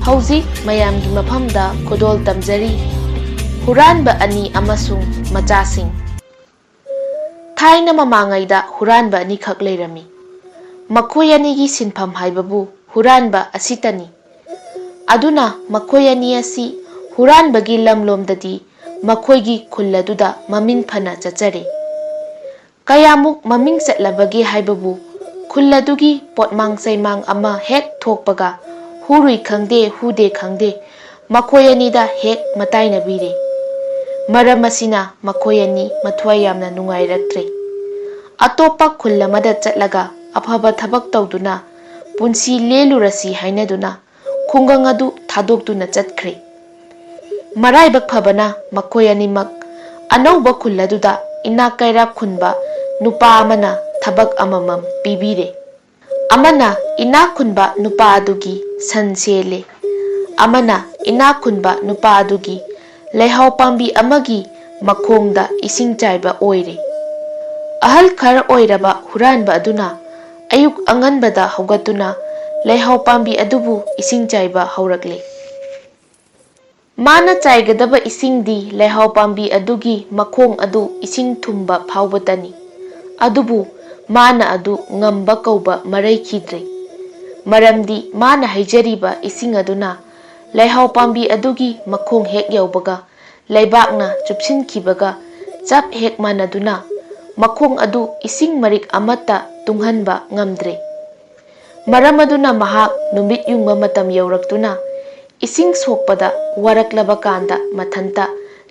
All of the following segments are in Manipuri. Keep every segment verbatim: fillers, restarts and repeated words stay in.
ꯍꯧꯖꯤꯛ ꯃꯌꯥꯝꯒꯤ ꯃꯐꯝꯗ ꯈꯨꯗꯣꯜ ꯇꯝꯖꯔꯤ꯫ ꯍꯨꯔꯥꯟꯕ ꯑꯅꯤ ꯑꯃꯁꯨꯡ ꯃꯆꯥꯁꯤꯡ꯫ ꯊꯥꯏꯅ ꯃꯃꯥꯡꯉꯩꯗ ꯍꯨꯔꯥꯟꯕ ꯑꯅꯤꯈꯛ ꯂꯩꯔꯝꯃꯤ꯫ ꯃꯈꯣꯏ ꯑꯅꯤꯒꯤ ꯁꯤꯟꯐꯝ ꯍꯥꯏꯕꯕꯨ ꯍꯨꯔꯥꯟꯕ ꯑꯁꯤꯇꯅꯤ꯫ ꯑꯗꯨꯅ ꯃꯈꯣꯏ ꯑꯅꯤ ꯑꯁꯤ ꯍꯨꯔꯥꯟꯕꯒꯤ ꯂꯝꯂꯣꯝꯗꯗꯤ ꯃꯈꯣꯏꯒꯤ ꯈꯨꯜ ꯑꯗꯨꯗ ꯃꯃꯤꯡ ꯐꯅ ꯆꯠꯆꯔꯦ꯫ ꯀꯌꯥꯃꯨꯛ ꯃꯃꯤꯡ ꯆꯠꯂꯕꯒꯦ ꯍꯥꯏꯕꯕꯨ, ꯈꯨꯜ ꯑꯗꯨꯒꯤ ꯄꯣꯠꯃꯥꯡ ꯆꯩꯃꯥꯡ ꯑꯃ ꯍꯦꯛ ꯊꯣꯛꯄꯒ, ꯍꯨꯔꯨꯏ ꯈꯪꯗꯦ, ꯍꯨꯗꯦ ꯈꯪꯗꯦ, ꯃꯈꯣꯏ ꯑꯅꯤꯗ ꯍꯦꯛ ꯃꯇꯥꯏꯅꯕꯤꯔꯦ꯫ ꯃꯔꯝ ꯑꯁꯤꯅ ꯃꯈꯣꯏ ꯑꯅꯤ ꯃꯊ꯭ꯋꯥꯏ ꯌꯥꯝꯅ ꯅꯨꯡꯉꯥꯏꯔꯛꯇ꯭ꯔꯦ꯫ ꯑꯇꯣꯞꯄ ꯈꯨꯜ ꯑꯃꯗ ꯆꯠꯂꯒ ꯑꯐꯕ ꯊꯕꯛ ꯇꯧꯗꯨꯅ ꯄꯨꯟꯁꯤ ꯂꯦꯜꯂꯨꯔꯁꯤ ꯍꯥꯏꯅꯗꯨꯅ ꯈꯨꯡꯒꯪ ꯑꯗꯨ ꯊꯥꯗꯣꯛꯇꯨꯅ ꯆꯠꯈ꯭ꯔꯦ꯫ ꯃꯔꯥꯏꯕꯛ ꯐꯕꯅ ꯃꯈꯣꯏ ꯑꯅꯤꯃꯛ ꯑꯅꯧꯕ ꯈꯨꯜ ꯑꯗꯨꯗ ꯏꯅꯥꯛ ꯀꯩꯔꯥꯛ ꯈꯨꯟꯕ ꯅꯨꯄꯥ ꯑꯃꯅ ꯊꯕꯛ ꯑꯃꯃꯝ ꯄꯤꯕꯤꯔꯦ꯫ ꯑꯃꯅ ꯏꯅꯥꯛ ꯈꯨꯟꯕ ꯅꯨꯄꯥ ꯑꯗꯨꯒꯤ ꯁꯟ ꯁꯦꯜꯂꯦ, ꯑꯃꯅ ꯏꯅꯥꯛ ꯈꯨꯟꯕ ꯅꯨꯄꯥ ꯑꯗꯨꯒꯤ ꯂꯩꯍꯥꯎ ꯄꯥꯝꯕꯤ ꯑꯃꯒꯤ ꯃꯈꯣꯡꯗ ꯏꯁꯤꯡ ꯆꯥꯏꯕ ꯑꯣꯏꯔꯦ꯫ ꯑꯍꯜ ꯈꯔ ꯑꯣꯏꯔꯕ ꯍꯨꯔꯥꯟꯕ ꯑꯗꯨꯅ ꯑꯌꯨꯛ ꯑꯉꯟꯕꯗ ꯍꯧꯒꯠꯇꯨꯅ ꯂꯩꯍꯥꯎ ꯄꯥꯝꯕꯤ ꯑꯗꯨꯕꯨ ꯏꯁꯤꯡ ꯆꯥꯏꯕ ꯍꯧꯔꯛꯂꯦ꯫ ꯃꯥꯅ ꯆꯥꯏꯒꯗꯕ ꯏꯁꯤꯡꯗꯤ ꯂꯩꯍꯥꯎ ꯄꯥꯝꯕꯤ ꯑꯗꯨꯒꯤ ꯃꯈꯣꯡ ꯑꯗꯨ ꯏꯁꯤꯡ ꯊꯨꯝꯕ ꯐꯥꯎꯕꯇꯅꯤ꯫ ꯑꯗꯨꯕꯨ ꯃꯥꯅ ꯑꯗꯨ ꯉꯝꯕ ꯀꯧꯕ ꯃꯔꯩꯈꯤꯗ꯭ꯔꯦ, ꯃꯔꯝꯗꯤ ꯃꯥꯅ ꯍꯩꯖꯔꯤꯕ ꯏꯁꯤꯡ ꯑꯗꯨꯅ ꯂꯩꯍꯥꯎ ꯄꯥꯝꯕꯤ ꯑꯗꯨꯒꯤ ꯃꯈꯣꯡ ꯍꯦꯛ ꯌꯧꯕꯒ ꯂꯩꯕꯥꯛꯅ ꯆꯨꯞꯁꯤꯟꯈꯤꯕꯒ ꯆꯞ ꯍꯦꯛ ꯃꯥꯟꯅꯗꯨꯅ ꯃꯈꯣꯡ ꯑꯗꯨ ꯏꯁꯤꯡ ꯃꯔꯤꯛ ꯑꯃꯠꯇ ꯇꯨꯡꯍꯟꯕ ꯉꯝꯗ꯭ꯔꯦ꯫ ꯃꯔꯝ ꯑꯗꯨꯅ ꯃꯍꯥꯛ ꯅꯨꯃꯤꯠ ꯌꯨꯡꯕ ꯃꯇꯝ ꯌꯧꯔꯛꯇꯨꯅ ꯏꯁꯤꯡ ꯁꯣꯛꯄꯗ ꯋꯥꯔꯛꯂꯕ ꯀꯥꯟꯗ ꯃꯊꯟꯇ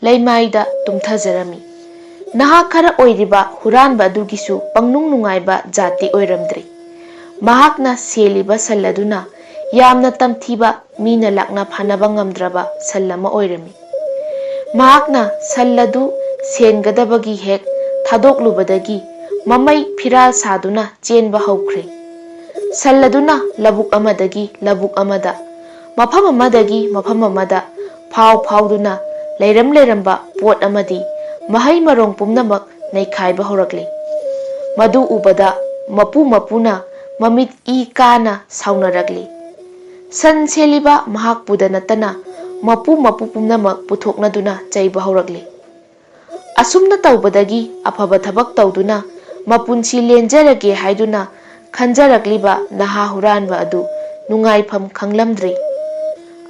ꯂꯩꯃꯥꯏꯗ ꯇꯨꯝꯊꯖꯔꯝꯃꯤ꯫ ꯅꯍꯥ ꯈꯔ ꯑꯣꯏꯔꯤꯕ ꯍꯨꯔꯥꯟꯕ ꯑꯗꯨꯒꯤꯁꯨ ꯄꯪꯅꯨꯡ ꯅꯨꯡꯉꯥꯏꯕ ꯖꯥꯇꯤ ꯑꯣꯏꯔꯝꯗ꯭ꯔꯦ꯫ ꯃꯍꯥꯛꯅ ꯁꯦꯜꯂꯤꯕ ꯁꯟ ꯑꯗꯨꯅ ꯌꯥꯝꯅ ꯇꯝꯊꯤꯕ, ꯃꯤꯅ ꯂꯥꯛꯅ ꯐꯥꯅꯕ ꯉꯝꯗ꯭ꯔꯕ ꯁꯟ ꯑꯃ ꯑꯣꯏꯔꯝꯃꯤ꯫ ꯃꯍꯥꯛꯅ ꯁꯟ ꯑꯗꯨ ꯁꯦꯟꯒꯗꯕꯒꯤ ꯍꯦꯛ ꯊꯥꯗꯣꯛꯂꯨꯕꯗꯒꯤ ꯃꯃꯩ ꯐꯤꯔꯥꯜ ꯁꯥꯗꯨꯅ ꯆꯦꯟꯕ ꯍꯧꯈ꯭ꯔꯦ꯫ ꯁꯟ ꯑꯗꯨꯅ ꯂꯧꯕꯨꯛ ꯑꯃꯗꯒꯤ ꯂꯧꯕꯨꯛ ꯑꯃꯗ, ꯃꯐꯝ ꯑꯃꯗꯒꯤ ꯃꯐꯝ ꯑꯃꯗ ꯐꯥꯎ ꯐꯥꯎꯗꯨꯅ ꯂꯩꯔꯝ ꯂꯩꯔꯝꯕ ꯄꯣꯠ ꯑꯃꯗꯤ ꯃꯍꯩ ꯃꯔꯣꯡ ꯄꯨꯝꯅꯃꯛ ꯅꯩꯈꯥꯏꯕ ꯍꯧꯔꯛꯂꯦ꯫ ꯃꯗꯨ ꯎꯕꯗ ꯃꯄꯨ ꯃꯄꯨꯅ ꯃꯃꯤꯠ ꯏ ꯀꯥꯅ ꯁꯥꯎꯅꯔꯛꯂꯤ꯫ ꯁꯟ ꯁꯦꯜꯂꯤꯕ ꯃꯍꯥꯛꯄꯨꯗ ꯅꯠꯇꯅ ꯃꯄꯨ ꯃꯄꯨ ꯄꯨꯝꯅꯃꯛ ꯄꯨꯊꯣꯛꯅꯗꯨꯅ ꯆꯩꯕ ꯍꯧꯔꯛꯂꯤ꯫ ꯑꯁꯨꯝꯅ ꯇꯧꯕꯗꯒꯤ ꯑꯐꯕ ꯊꯕꯛ ꯇꯧꯗꯨꯅ ꯃꯄꯨꯟꯁꯤ ꯂꯦꯟꯖꯔꯒꯦ ꯍꯥꯏꯗꯨꯅ ꯈꯟꯖꯔꯛꯂꯤꯕ ꯅꯍꯥ ꯍꯨꯔꯥꯟꯕ ꯑꯗꯨ ꯅꯨꯡꯉꯥꯏꯐꯝ ꯈꯪꯂꯝꯗ꯭ꯔꯤ꯫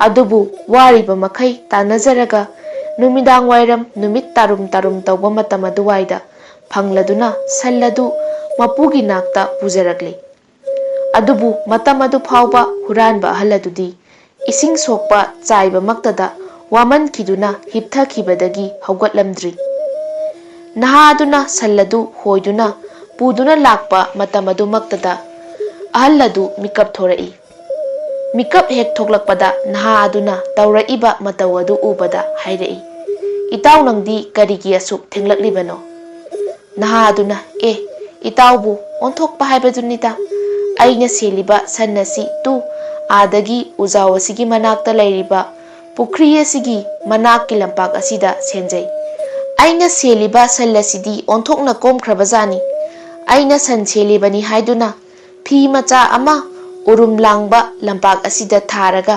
ꯑꯗꯨꯕꯨ ꯋꯥꯔꯤꯕ ꯃꯈꯩ ꯇꯥꯟꯅꯖꯔꯒ ꯅꯨꯃꯤꯗꯥꯡ ꯋꯥꯏꯔꯝ ꯅꯨꯃꯤꯠ ꯇꯥꯔꯨꯝ ꯇꯥꯔꯨꯝ ꯇꯧꯕ ꯃꯇꯝ ꯑꯗꯨꯋꯥꯏꯗ ꯐꯪꯂꯗꯨꯅ ꯁꯟ ꯑꯗꯨ ꯃꯄꯨꯒꯤ ꯅꯥꯛꯇ ꯄꯨꯖꯔꯛꯂꯤ꯫ ꯑꯗꯨꯕꯨ ꯃꯇꯝ ꯑꯗꯨ ꯐꯥꯎꯕ ꯍꯨꯔꯥꯟꯕ ꯑꯍꯜ ꯑꯗꯨꯗꯤ ꯏꯁꯤꯡ ꯁꯣꯛꯄ ꯆꯥꯏꯕꯃꯛꯇꯗ ꯋꯥꯃꯟꯈꯤꯗꯨꯅ ꯍꯤꯞꯊꯈꯤꯕꯗꯒꯤ ꯍꯧꯒꯠꯂꯝꯗ꯭ꯔꯤ꯫ ꯅꯍꯥ ꯑꯗꯨꯅ ꯁꯟ ꯑꯗꯨ ꯍꯣꯏꯗꯨꯅ ꯄꯨꯗꯨꯅ ꯂꯥꯛꯄ ꯃꯇꯝ ꯑꯗꯨꯃꯛꯇꯗ ꯑꯍꯜ ꯑꯗꯨ ꯃꯤꯀꯞ ꯊꯣꯔꯛꯏ꯫ ꯃꯤꯀꯞ ꯍꯦꯛ ꯊꯣꯛꯂꯛꯄꯗ ꯅꯍꯥ ꯑꯗꯨꯅ ꯇꯧꯔꯛꯏꯕ ꯃꯇꯧ ꯑꯗꯨ ꯎꯕꯗ ꯍꯥꯏꯔꯛꯏ, "ꯏꯇꯥꯎ, ꯅꯪꯗꯤ ꯀꯔꯤꯒꯤ ꯑꯁꯨꯛ ꯊꯦꯡꯂꯛꯂꯤꯕꯅꯣ?" ꯅꯍꯥ ꯑꯗꯨꯅ, "ꯑꯦ, ꯏꯇꯥꯎꯕꯨ ꯑꯣꯟꯊꯣꯛꯄ ꯍꯥꯏꯕꯗꯨꯅꯤꯗ꯫ ꯑꯩꯅ ꯁꯦꯜꯂꯤꯕ ꯁꯟ ꯑꯁꯤ ꯇꯨ ꯑꯥꯗꯒꯤ ꯎꯖꯥꯎ ꯑꯁꯤꯒꯤ ꯃꯅꯥꯛꯇ ꯂꯩꯔꯤꯕ ꯄꯨꯈ꯭ꯔꯤ ꯑꯁꯤꯒꯤ ꯃꯅꯥꯛꯀꯤ ꯂꯝꯄꯥꯛ ꯑꯁꯤꯗ ꯁꯦꯟꯖꯩ꯫ ꯑꯩꯅ ꯁꯦꯜꯂꯤꯕ ꯁꯟ ꯑꯁꯤꯗꯤ ꯑꯣꯟꯊꯣꯛꯅ ꯀꯣꯝꯈ꯭ꯔꯕꯖꯥꯠꯅꯤ꯫ ꯑꯩꯅ ꯁꯟ ꯁꯦꯜꯂꯤꯕꯅꯤ ꯍꯥꯏꯗꯨꯅ ꯐꯤ ꯃꯆꯥ ꯑꯃ ꯎꯔꯨꯝ ꯂꯥꯡꯕ ꯂꯝꯄꯥꯛ ꯑꯁꯤꯗ ꯊꯥꯔꯒ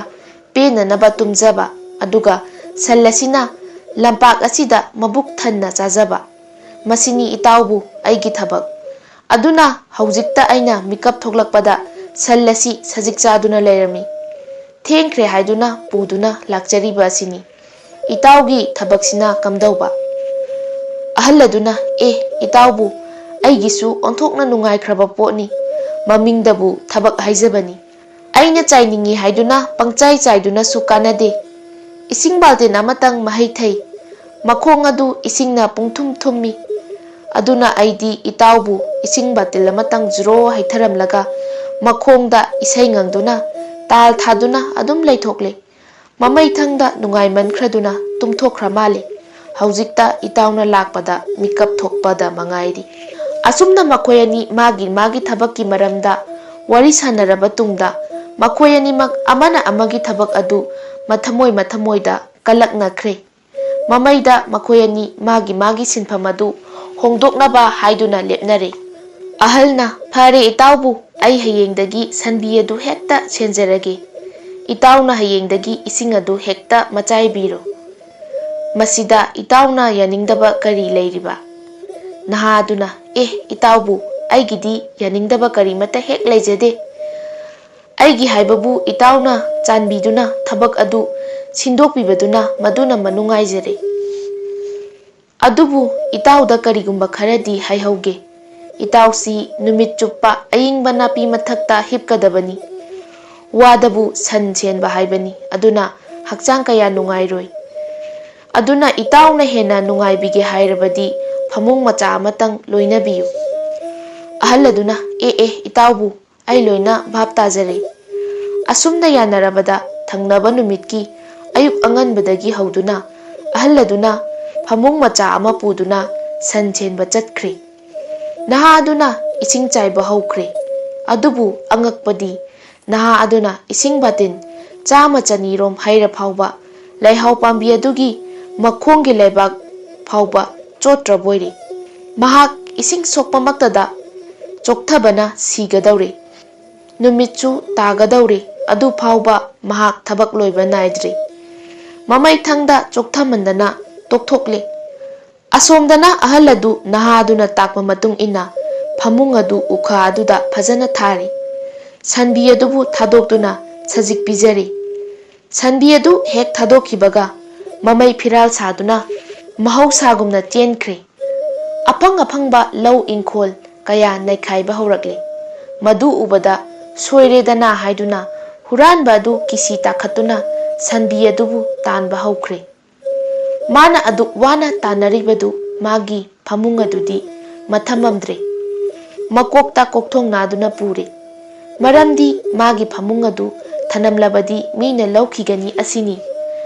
ꯄꯦꯟꯅꯅꯕ ꯇꯨꯝꯖꯕ, ꯑꯗꯨꯒ ꯁꯟ ꯑꯁꯤꯅ ꯂꯝꯄꯥꯛ ꯑꯁꯤꯗ ꯃꯕꯨꯛ ꯊꯟꯅ ꯆꯥꯖꯕ꯫ ꯃꯁꯤꯅꯤ ꯏꯇꯥꯎꯕꯨ ꯑꯩꯒꯤ ꯊꯕꯛ꯫ ꯑꯗꯨꯅ ꯍꯧꯖꯤꯛꯇ ꯑꯩꯅ ꯃꯤꯀꯞ ꯊꯣꯛꯂꯛꯄꯗ ꯁꯟ ꯑꯁꯤ ꯁꯖꯤꯛ ꯆꯥꯗꯨꯅ ꯂꯩꯔꯝꯃꯤ꯫ ꯊꯦꯡꯈ꯭ꯔꯦ ꯍꯥꯏꯗꯨꯅ ꯄꯨꯗꯨꯅ ꯂꯥꯛꯆꯔꯤꯕ ꯑꯁꯤꯅꯤ꯫ ꯏꯇꯥꯎꯒꯤ ꯊꯕꯛꯁꯤꯅ ꯀꯝꯗꯧꯕ?" ꯑꯍꯜ ꯑꯗꯨꯅ, "ꯑꯦ, ꯏꯇꯥꯎꯕꯨ, ꯑꯩꯒꯤꯁꯨ ꯑꯣꯟꯊꯣꯛꯅ ꯅꯨꯡꯉꯥꯏꯈ꯭ꯔꯕ ꯄꯣꯠꯅꯤ꯫ ꯃꯃꯤꯡꯗꯕꯨ ꯊꯕꯛ ꯍꯥꯏꯖꯕꯅꯤ꯫ ꯑꯩꯅ ꯆꯥꯏꯅꯤꯡꯏ ꯍꯥꯏꯗꯨꯅ ꯄꯪꯆꯥꯏ ꯆꯥꯏꯗꯨꯅꯁꯨ ꯀꯥꯟꯅꯗꯦ꯫ ꯏꯁꯤꯡ ꯕꯥꯜꯇꯤꯟ ꯑꯃꯇꯪ ꯃꯍꯩ ꯊꯩ꯫ ꯃꯈꯣꯡ ꯑꯗꯨ ꯏꯁꯤꯡꯅ ꯄꯨꯡꯊꯨꯝ ꯊꯨꯝꯃꯤ꯫ ꯑꯗꯨꯅ ꯑꯩꯗꯤ ꯏꯇꯥꯎꯕꯨ ꯏꯁꯤꯡ ꯕꯥꯇꯤꯜ ꯑꯃꯇꯪ ꯖꯨꯔꯣ ꯍꯩꯊꯔꯝꯂꯒ ꯃꯈꯣꯡꯗ ꯏꯁꯩ ꯉꯪꯗꯨꯅ ꯇꯥꯜ ꯊꯥꯗꯨꯅ ꯑꯗꯨꯝ ꯂꯩꯊꯣꯛꯂꯦ꯫ ꯃꯃꯩꯊꯪꯗ ꯅꯨꯡꯉꯥꯏꯃꯟꯈ꯭ꯔꯗꯨꯅ ꯇꯨꯝꯊꯣꯛꯈ꯭ꯔ ꯃꯥꯜꯂꯦ꯫ ꯍꯧꯖꯤꯛꯇ ꯏꯇꯥꯎꯅ ꯂꯥꯛꯄꯗ ꯃꯤꯀꯞ ꯊꯣꯛꯄꯗ ꯃꯉꯥꯏꯔꯤ꯫" ꯑꯁꯨꯝꯅ ꯃꯈꯣꯏ ꯑꯅꯤ ꯃꯥꯒꯤ ꯃꯥꯒꯤ ꯊꯕꯛꯀꯤ ꯃꯔꯝꯗ ꯋꯥꯔꯤ ꯁꯥꯟꯅꯔꯕ ꯇꯨꯡꯗ, ꯃꯈꯣꯏ ꯑꯅꯤꯃꯛ ꯑꯃꯅ ꯑꯃꯒꯤ ꯊꯕꯛ ꯑꯗꯨ ꯃꯊꯃꯣꯏ ꯃꯊꯃꯣꯏꯗ ꯀꯜꯂꯛꯅꯈ꯭ꯔꯦ꯫ ꯃꯃꯩꯗ ꯃꯈꯣꯏ ꯑꯅꯤ ꯃꯥꯒꯤ ꯃꯥꯒꯤ ꯁꯤꯟꯐꯝ ꯑꯗꯨ ꯍꯣꯡꯗꯣꯛꯅꯕ ꯍꯥꯏꯗꯨꯅ ꯂꯦꯞꯅꯔꯦ꯫ ꯑꯍꯜꯅ, "ꯐꯔꯦ ꯏꯇꯥꯎꯕꯨ, ꯑꯩ ꯍꯌꯦꯡꯗꯒꯤ ꯁꯟꯕꯤ ꯑꯗꯨ ꯍꯦꯛꯇ ꯁꯦꯟꯖꯔꯒꯦ꯫ ꯏꯇꯥꯎꯅ ꯍꯌꯦꯡꯗꯒꯤ ꯏꯁꯤꯡ ꯑꯗꯨ ꯍꯦꯛꯇ ꯃꯆꯥꯏꯕꯤꯔꯣ꯫ ꯃꯁꯤꯗ ꯏꯇꯥꯎꯅ ꯌꯥꯅꯤꯡꯗꯕ ꯀꯔꯤ ꯂꯩꯔꯤꯕ?" ꯅꯍꯥ ꯑꯗꯨꯅ, "ꯑꯦ ꯏꯇꯥꯎꯕꯨ, ꯑꯩꯒꯤꯗꯤ ꯌꯥꯅꯤꯡꯗꯕ ꯀꯔꯤꯃꯠꯇ ꯍꯦꯛ ꯂꯩꯖꯗꯦ꯫ ꯑꯩꯒꯤ ꯍꯥꯏꯕꯕꯨ ꯏꯇꯥꯎꯅ ꯆꯥꯟꯕꯤꯗꯨꯅ ꯊꯕꯛ ꯑꯗꯨ ꯁꯤꯟꯗꯣꯛꯄꯤꯕꯗꯨꯅ ꯃꯗꯨꯅ ꯃꯅꯨꯡꯉꯥꯏꯖꯔꯦ꯫ ꯑꯗꯨꯕꯨ ꯏꯇꯥꯎꯗ ꯀꯔꯤꯒꯨꯝꯕ ꯈꯔꯗꯤ ꯍꯥꯏꯍꯧꯒꯦ꯫ ꯏꯇꯥꯎꯁꯤ ꯅꯨꯃꯤꯠ ꯆꯨꯞꯄ ꯑꯏꯪꯕ ꯅꯥꯄꯤ ꯃꯊꯛꯇ ꯍꯤꯞꯀꯗꯕꯅꯤ꯫ ꯋꯥꯗꯕꯨ ꯁꯟ ꯁꯦꯟꯕ ꯍꯥꯏꯕꯅꯤ, ꯑꯗꯨꯅ ꯍꯛꯆꯥꯡ ꯀꯌꯥ ꯅꯨꯡꯉꯥꯏꯔꯣꯏ꯫ ꯑꯗꯨꯅ ꯏꯇꯥꯎꯅ ꯍꯦꯟꯅ ꯅꯨꯡꯉꯥꯏꯕꯤꯒꯦ ꯍꯥꯏꯔꯕꯗꯤ ꯐꯃꯨꯡ ꯃꯆꯥ ꯑꯃꯇꯪ ꯂꯣꯏꯅꯕꯤꯌꯨ꯫" ꯑꯍꯜ ꯑꯗꯨꯅ, "ꯑꯦ ꯑꯦ ꯏꯇꯥꯎꯕꯨ, ꯑꯩ ꯂꯣꯏꯅ ꯚꯥꯞ ꯇꯥꯖꯔꯦ꯫" ꯑꯁꯨꯝꯅ ꯌꯥꯅꯔꯕꯗ ꯊꯪꯅꯕ ꯅꯨꯃꯤꯠꯀꯤ ꯑꯌꯨꯛ ꯑꯉꯟꯕꯗꯒꯤ ꯍꯧꯗꯨꯅ ꯑꯍꯜ ꯑꯗꯨꯅ ꯐꯃꯨꯡ ꯃꯆꯥ ꯑꯃ ꯄꯨꯗꯨꯅ ꯁꯟ ꯁꯦꯟꯕ ꯆꯠꯈ꯭ꯔꯦ꯫ ꯅꯍꯥ ꯑꯗꯨꯅ ꯏꯁꯤꯡ ꯆꯥꯏꯕ ꯍꯧꯈ꯭ꯔꯦ꯫ ꯑꯗꯨꯕꯨ ꯑꯉꯛꯄꯗꯤ, ꯅꯍꯥ ꯑꯗꯨꯅ ꯏꯁꯤꯡ ꯕꯥꯇꯤꯟ ꯆꯥꯝꯃ ꯆꯅꯤꯔꯣꯝ ꯍꯩꯔ ꯐꯥꯎꯕ ꯂꯩꯍꯥꯎ ꯄꯥꯝꯕꯤ ꯑꯗꯨꯒꯤ ꯃꯈꯣꯡꯒꯤ ꯂꯩꯕꯥꯛ ꯐꯥꯎꯕ ꯆꯣꯠꯇ꯭ꯔꯕꯣꯏꯔꯦ꯫ ꯃꯍꯥꯛ ꯏꯁꯤꯡ ꯁꯣꯛꯄꯃꯛꯇꯗ ꯆꯣꯛꯊꯕꯅ ꯁꯤꯒꯗꯧꯔꯦ꯫ ꯅꯨꯃꯤꯠꯁꯨ ꯇꯥꯒꯗꯧꯔꯦ, ꯑꯗꯨ ꯐꯥꯎꯕ ꯃꯍꯥꯛ ꯊꯕꯛ ꯂꯣꯏꯕ ꯅꯥꯏꯗ꯭ꯔꯤ꯫ ꯃꯃꯩꯊꯪꯗ ꯆꯣꯛꯊꯃꯟꯗꯅ ꯇꯣꯛꯊꯣꯛꯂꯦ꯫ ꯑꯁꯣꯝꯗꯅ ꯑꯍꯜ ꯑꯗꯨ ꯅꯍꯥ ꯑꯗꯨꯅ ꯇꯥꯛꯄ ꯃꯇꯨꯡ ꯏꯟꯅ ꯐꯃꯨꯡ ꯑꯗꯨ ꯎꯈꯥ ꯑꯗꯨꯗ ꯐꯖꯅ ꯊꯥꯔꯤ꯫ ꯁꯟꯕꯤ ꯑꯗꯨꯕꯨ ꯊꯥꯗꯣꯛꯇꯨꯅ ꯁꯖꯤꯛ ꯄꯤꯖꯔꯤ꯫ ꯁꯟꯕꯤ ꯑꯗꯨ ꯍꯦꯛ ꯊꯥꯗꯣꯛꯈꯤꯕꯒ ꯃꯃꯩ ꯐꯤꯔꯥꯜ ꯁꯥꯗꯨꯅ ꯃꯍꯧꯁꯥꯒꯨꯝꯅ ꯆꯦꯟꯈ꯭ꯔꯦ꯫ ꯑꯐꯪ ꯑꯐꯪꯕ ꯂꯧ ꯏꯪꯈꯣꯜ ꯀꯌꯥ ꯅꯩꯈꯥꯏꯕ ꯍꯧꯔꯛꯂꯦ꯫ ꯃꯗꯨ ꯎꯕꯗ ꯁꯣꯏꯔꯦꯗꯅ ꯍꯥꯏꯗꯨꯅ ꯍꯨꯔꯥꯟꯕ ꯑꯗꯨ ꯀꯤꯁꯤ ꯇꯥꯈꯠꯇꯨꯅ ꯁꯟꯕꯤ ꯑꯗꯨꯕꯨ ꯇꯥꯟꯕ ꯍꯧꯈ꯭ꯔꯦ꯫ ꯃꯥꯅ ꯑꯗꯨꯛ ꯋꯥꯅ ꯇꯥꯟꯅꯔꯤꯕꯗꯨ ꯃꯥꯒꯤ ꯐꯃꯨꯡ ꯑꯗꯨꯗꯤ ꯃꯊꯝꯃꯝꯗ꯭ꯔꯦ꯫ ꯃꯀꯣꯛꯇ ꯀꯣꯛꯊꯣꯡ ꯅꯥꯗꯨꯅ ꯄꯨꯔꯦ꯫ ꯃꯔꯝꯗꯤ ꯃꯥꯒꯤ ꯐꯃꯨꯡ ꯑꯗꯨ ꯊꯅꯝꯂꯕꯗꯤ ꯃꯤꯅ ꯂꯧꯈꯤꯒꯅꯤ ꯑꯁꯤꯅꯤ꯫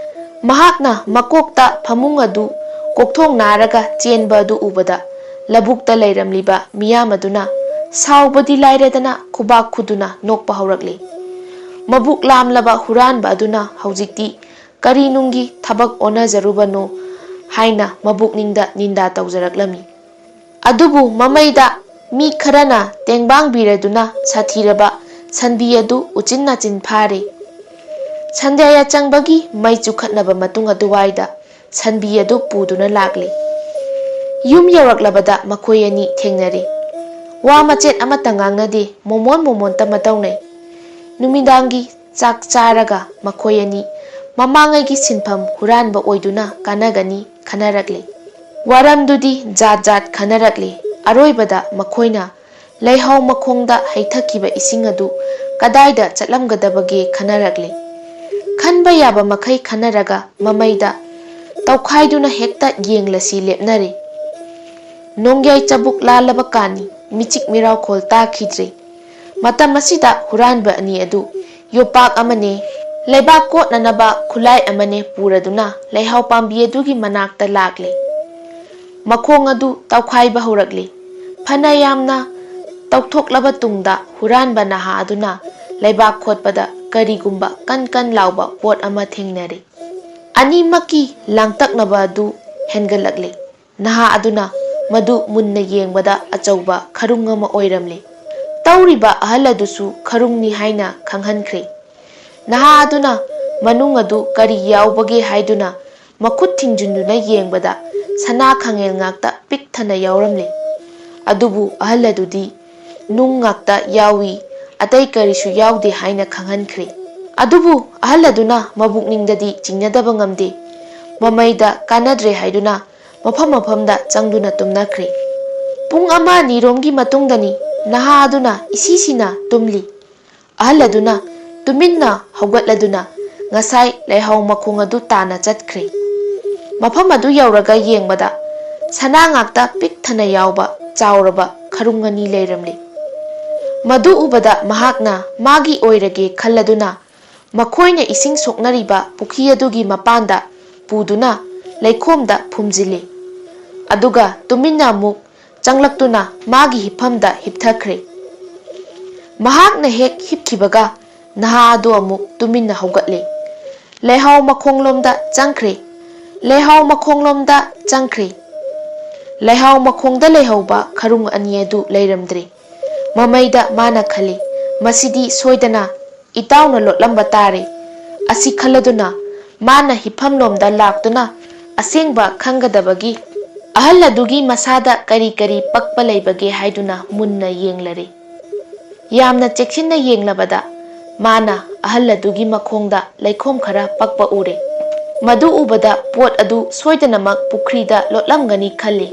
ꯃꯍꯥꯛꯅ ꯃꯀꯣꯛꯇ ꯐꯃꯨꯡ ꯑꯗꯨ ꯀꯣꯛꯊꯣꯡ ꯅꯥꯔꯒ ꯆꯦꯟꯕ ꯑꯗꯨ ꯎꯕꯗ ꯂꯧꯕꯨꯛꯇ ꯂꯩꯔꯝꯂꯤꯕ ꯃꯤꯌꯥꯝ ꯑꯗꯨꯅ ꯁꯥꯎꯕꯗꯤ ꯂꯥꯏꯔꯗꯅ ꯈꯨꯕꯥꯛ ꯈꯨꯗꯨꯅ ꯅꯣꯛꯄ ꯍꯧꯔꯛꯂꯦ꯫ ꯃꯕꯨꯛ ꯂꯥꯝꯂꯕ ꯍꯨꯔꯥꯟꯕ ꯑꯗꯨꯅ ꯍꯧꯖꯤꯛꯇꯤ ꯀꯔꯤ ꯅꯨꯡꯒꯤ ꯊꯕꯛ ꯑꯣꯟꯅꯖꯔꯨꯕꯅꯣ ꯍꯥꯏꯅ ꯃꯕꯨꯛꯅꯤꯡꯗ ꯅꯤꯟꯗꯥ ꯇꯧꯖꯔꯛꯂꯝꯃꯤ꯫ ꯑꯗꯨꯕꯨ ꯃꯃꯩꯗ ꯃꯤ ꯈꯔꯅ ꯇꯦꯡꯕꯥꯡꯕꯤꯔꯗꯨꯅ ꯁꯥꯊꯤꯔꯕ ꯁꯟꯕꯤ ꯑꯗꯨ ꯎꯆꯤꯟ ꯅꯥꯆꯤꯟ ꯐꯥꯔꯦ꯫ ꯁꯟꯙ꯭ꯌꯥ ꯌꯥꯆꯪꯕꯒꯤ ꯃꯩ ꯆꯨꯈꯠꯅꯕ ꯃꯇꯨꯡ ꯑꯗꯨꯋꯥꯏꯗ ꯁꯟꯕꯤ ꯑꯗꯨ ꯄꯨꯗꯨꯅ ꯂꯥꯛꯂꯦ꯫ ꯌꯨꯝ ꯌꯧꯔꯛꯂꯕꯗ ꯃꯈꯣꯏ ꯑꯅꯤ ꯊꯦꯡꯅꯔꯦ꯫ ꯋꯥ ꯃꯆꯦꯠ ꯑꯃꯠꯇ ꯉꯥꯡꯅꯗꯦ, ꯃꯣꯃꯣꯟ ꯃꯣꯃꯣꯟꯇ ꯃꯇꯧꯅꯩ꯫ ꯅꯨꯃꯤꯗꯥꯡꯒꯤ ꯆꯥꯛ ꯆꯥꯔꯒ ꯃꯈꯣꯏ ꯑꯅꯤ ꯃꯃꯥꯡꯉꯩꯒꯤ ꯁꯤꯟꯐꯝ ꯍꯨꯔꯥꯟꯕ ꯑꯣꯏꯗꯨꯅ ꯀꯥꯟꯅꯒꯅꯤ ꯈꯟꯅꯔꯛꯂꯦ꯫ ꯋꯥꯔꯝꯗꯨꯗꯤ ꯖꯥꯠ ꯖꯥꯠ ꯈꯟꯅꯔꯛꯂꯦ꯫ ꯑꯔꯣꯏꯕꯗ ꯃꯈꯣꯏꯅ ꯂꯩꯍꯥꯎ ꯃꯈꯣꯡꯗ ꯍꯩꯊꯈꯤꯕ ꯏꯁꯤꯡ ꯑꯗꯨ ꯀꯗꯥꯏꯗ ꯆꯠꯂꯝꯒꯗꯕꯒꯦ ꯈꯟꯅꯔꯛꯂꯦ꯫ ꯈꯟꯕ ꯌꯥꯕ ꯃꯈꯩ ꯈꯟꯅꯔꯒ ꯃꯃꯩꯗ ꯇꯧꯈꯥꯏꯗꯨꯅ ꯍꯦꯛꯇ ꯌꯦꯡꯂꯁꯤ ꯂꯦꯞꯅꯔꯦ꯫ ꯅꯣꯡꯌꯥꯏ ꯆꯕꯨꯛ ꯂꯥꯜꯂꯕ ꯀꯥꯟꯅꯤ, ꯃꯤꯆꯤꯛ ꯃꯤꯔꯥꯎꯈꯣꯜ ꯇꯥꯈꯤꯗ꯭ꯔꯦ꯫ ꯃꯇꯝ ꯑꯁꯤꯗ ꯍꯨꯔꯥꯟꯕ ꯑꯅꯤ ꯑꯗꯨ ꯌꯣꯄꯥꯛ ꯑꯃꯅꯦ, ꯂꯩꯕꯥꯛ ꯀꯣꯠꯅꯅꯕ ꯈꯨꯠꯂꯥꯏ ꯑꯃꯅꯦ ꯄꯨꯔꯗꯨꯅ ꯂꯩꯍꯥꯎ ꯄꯥꯝꯕꯤ ꯑꯗꯨꯒꯤ ꯃꯅꯥꯛꯇ ꯂꯥꯛꯂꯦ꯫ ꯃꯈꯣꯡ ꯑꯗꯨ ꯇꯧꯈꯥꯏꯕ ꯍꯧꯔꯛꯂꯦ꯫ ꯐꯅ ꯌꯥꯝꯅ ꯇꯧꯊꯣꯛꯂꯕ ꯇꯨꯡꯗ ꯍꯨꯔꯥꯟꯕ ꯅꯍꯥ ꯑꯗꯨꯅ ꯂꯩꯕꯥꯛ ꯈꯣꯠꯄꯗ ꯀꯔꯤꯒꯨꯝꯕ ꯀꯟ ꯀꯟ ꯂꯥꯎꯕ ꯄꯣꯠ ꯑꯃ ꯊꯦꯡꯅꯔꯦ꯫ ꯑꯅꯤꯃꯛꯀꯤ ꯂꯥꯡꯇꯛꯅꯕ ꯑꯗꯨ ꯍꯦꯟꯒꯠꯂꯛꯂꯦ꯫ ꯅꯍꯥ ꯑꯗꯨꯅ ꯃꯗꯨ ꯃꯨꯟꯅ ꯌꯦꯡꯕꯗ ꯑꯆꯧꯕ ꯈꯔꯨꯡ ꯑꯃ ꯑꯣꯏꯔꯝꯂꯦ꯫ ꯇꯧꯔꯤꯕ ꯑꯍꯜ ꯑꯗꯨꯁꯨ ꯈꯔꯨꯡꯅꯤ ꯍꯥꯏꯅ ꯈꯪꯍꯟꯈ꯭ꯔꯦ꯫ ꯅꯍꯥ ꯑꯗꯨꯅ ꯃꯅꯨꯡ ꯑꯗꯨ ꯀꯔꯤ ꯌꯥꯎꯕꯒꯦ ꯍꯥꯏꯗꯨꯅ ꯃꯈꯨꯠ ꯊꯤꯡꯖꯤꯟꯗꯨꯅ ꯌꯦꯡꯕꯗ ꯁꯅꯥ ꯈꯥꯡꯉꯦꯜ ꯉꯥꯛꯇ ꯄꯤꯛ ꯊꯟꯅ ꯌꯥꯎꯔꯝꯂꯦ꯫ ꯑꯗꯨꯕꯨ ꯑꯍꯜ ꯑꯗꯨꯗꯤ ꯅꯨꯡ ꯉꯥꯛꯇ ꯌꯥꯎꯏ, ꯑꯇꯩ ꯀꯔꯤꯁꯨ ꯌꯥꯎꯗꯦ ꯍꯥꯏꯅ ꯈꯪꯍꯟꯈ꯭ꯔꯦ꯫ ꯑꯗꯨꯕꯨ ꯑꯍꯜ ꯑꯗꯨꯅ ꯃꯕꯨꯛꯅꯤꯡꯗꯗꯤ ꯆꯤꯡꯅꯗꯕ ꯉꯝꯗꯦ꯫ ꯃꯃꯩꯗ ꯀꯥꯟꯅꯗ꯭ꯔꯦ ꯍꯥꯏꯗꯨꯅ ꯃꯐꯝ ꯃꯐꯝꯗ ꯆꯪꯗꯨꯅ ꯇꯨꯝꯅꯈ꯭ꯔꯦ꯫ ꯄꯨꯡ ꯑꯃ ꯑꯅꯤꯔꯣꯝꯒꯤ ꯃꯇꯨꯡꯗꯅꯤ ꯅꯍꯥ ꯑꯗꯨꯅ ꯏꯁꯤꯁꯤꯅ ꯇꯨꯝꯂꯤ꯫ ꯑꯍꯜ ꯑꯗꯨꯅ ꯇꯨꯃꯤꯟꯅ ꯍꯧꯒꯠꯂꯗꯨꯅ ꯉꯁꯥꯏ ꯂꯩꯍꯥꯎ ꯃꯈꯣꯡ ꯑꯗꯨ ꯇꯥꯟꯅ ꯆꯠꯈ꯭ꯔꯦ꯫ ꯃꯐꯝ ꯑꯗꯨ ꯌꯧꯔꯒ ꯌꯦꯡꯕꯗ ꯁꯅꯥ ꯉꯥꯛꯇ ꯄꯤꯛ ꯊꯟꯅ ꯌꯥꯎꯕ ꯆꯥꯎꯔꯕ ꯈꯔꯨꯡ ꯑꯅꯤ ꯂꯩꯔꯝꯂꯦ꯫ ꯃꯗꯨ ꯎꯕꯗ ꯃꯍꯥꯛꯅ ꯃꯥꯒꯤ ꯑꯣꯏꯔꯒꯦ ꯈꯜꯂꯗꯨꯅ ꯃꯈꯣꯏꯅ ꯏꯁꯤꯡ ꯁꯣꯛꯅꯔꯤꯕ ꯄꯨꯈ꯭ꯔꯤ ꯑꯗꯨꯒꯤ ꯃꯄꯥꯟꯗ ꯄꯨꯗꯨꯅ ꯂꯩꯈꯣꯝꯗ ꯐꯨꯝꯖꯤꯜꯂꯤ꯫ ꯑꯗꯨꯒ ꯇꯨꯃꯤꯟꯅ ꯑꯃꯨꯛ ꯆꯪꯂꯛꯇꯨꯅ ꯃꯥꯒꯤ ꯍꯤꯞꯐꯝꯗ ꯍꯤꯞꯊꯈ꯭ꯔꯦ꯫ ꯃꯍꯥꯛꯅ ꯍꯦꯛ ꯍꯤꯞꯈꯤꯕꯒ ꯅꯍꯥ ꯑꯗꯨ ꯑꯃꯨꯛ ꯇꯨꯃꯤꯟꯅ ꯍꯧꯒꯠꯂꯦ꯫ ꯂꯩꯍꯥꯎ ꯃꯈꯣꯡꯂꯣꯝꯗ ꯆꯪꯈ꯭ꯔꯦ꯫ ꯂꯩꯍꯥꯎ ꯃꯈꯣꯡꯂꯣꯝꯗ ꯆꯪꯈ꯭ꯔꯦ꯫ ꯂꯩꯍꯥꯎ ꯃꯈꯣꯡꯗ ꯂꯩꯍꯧꯕ ꯈꯔꯨꯡ ꯑꯅꯤ ꯑꯗꯨ ꯂꯩꯔꯝꯗ꯭ꯔꯦ꯫ ꯃꯃꯩꯗ ꯃꯥꯅ ꯈꯜꯂꯤ, "ꯃꯁꯤꯗꯤ ꯁꯣꯏꯗꯅ ꯏꯇꯥꯎꯅ ꯂꯣꯠꯂꯝꯕ ꯇꯥꯔꯦ꯫ ꯑꯁꯤ ꯈꯜꯂꯗꯨꯅ ꯃꯥꯅ ꯍꯤꯞꯐꯝꯂꯣꯝꯗ ꯂꯥꯛꯇꯨꯅ ꯑꯁꯦꯡꯕ ꯈꯪꯒꯗꯕꯒꯤ ꯑꯍꯜ ꯑꯗꯨꯒꯤ ꯃꯁꯥꯗ ꯀꯔꯤ ꯀꯔꯤ ꯄꯛꯄ ꯂꯩꯕꯒꯦ ꯍꯥꯏꯗꯨꯅ ꯃꯨꯟꯅ ꯌꯦꯡꯂꯔꯦ꯫ ꯌꯥꯝꯅ ꯆꯦꯛꯁꯤꯟꯅ ꯌꯦꯡꯂꯕꯗ ꯃꯥꯅ ꯑꯍꯜ ꯑꯗꯨꯒꯤ ꯃꯈꯣꯡꯗ ꯂꯩꯈꯣꯝ ꯈꯔ ꯄꯛꯄ ꯎꯔꯦ꯫ ꯃꯗꯨ ꯎꯕꯗ ꯄꯣꯠ ꯑꯗꯨ ꯁꯣꯏꯗꯅꯃꯛ ꯄꯨꯈ꯭ꯔꯤꯗ ꯂꯣꯠꯂꯝꯒꯅꯤ ꯈꯜꯂꯤ꯫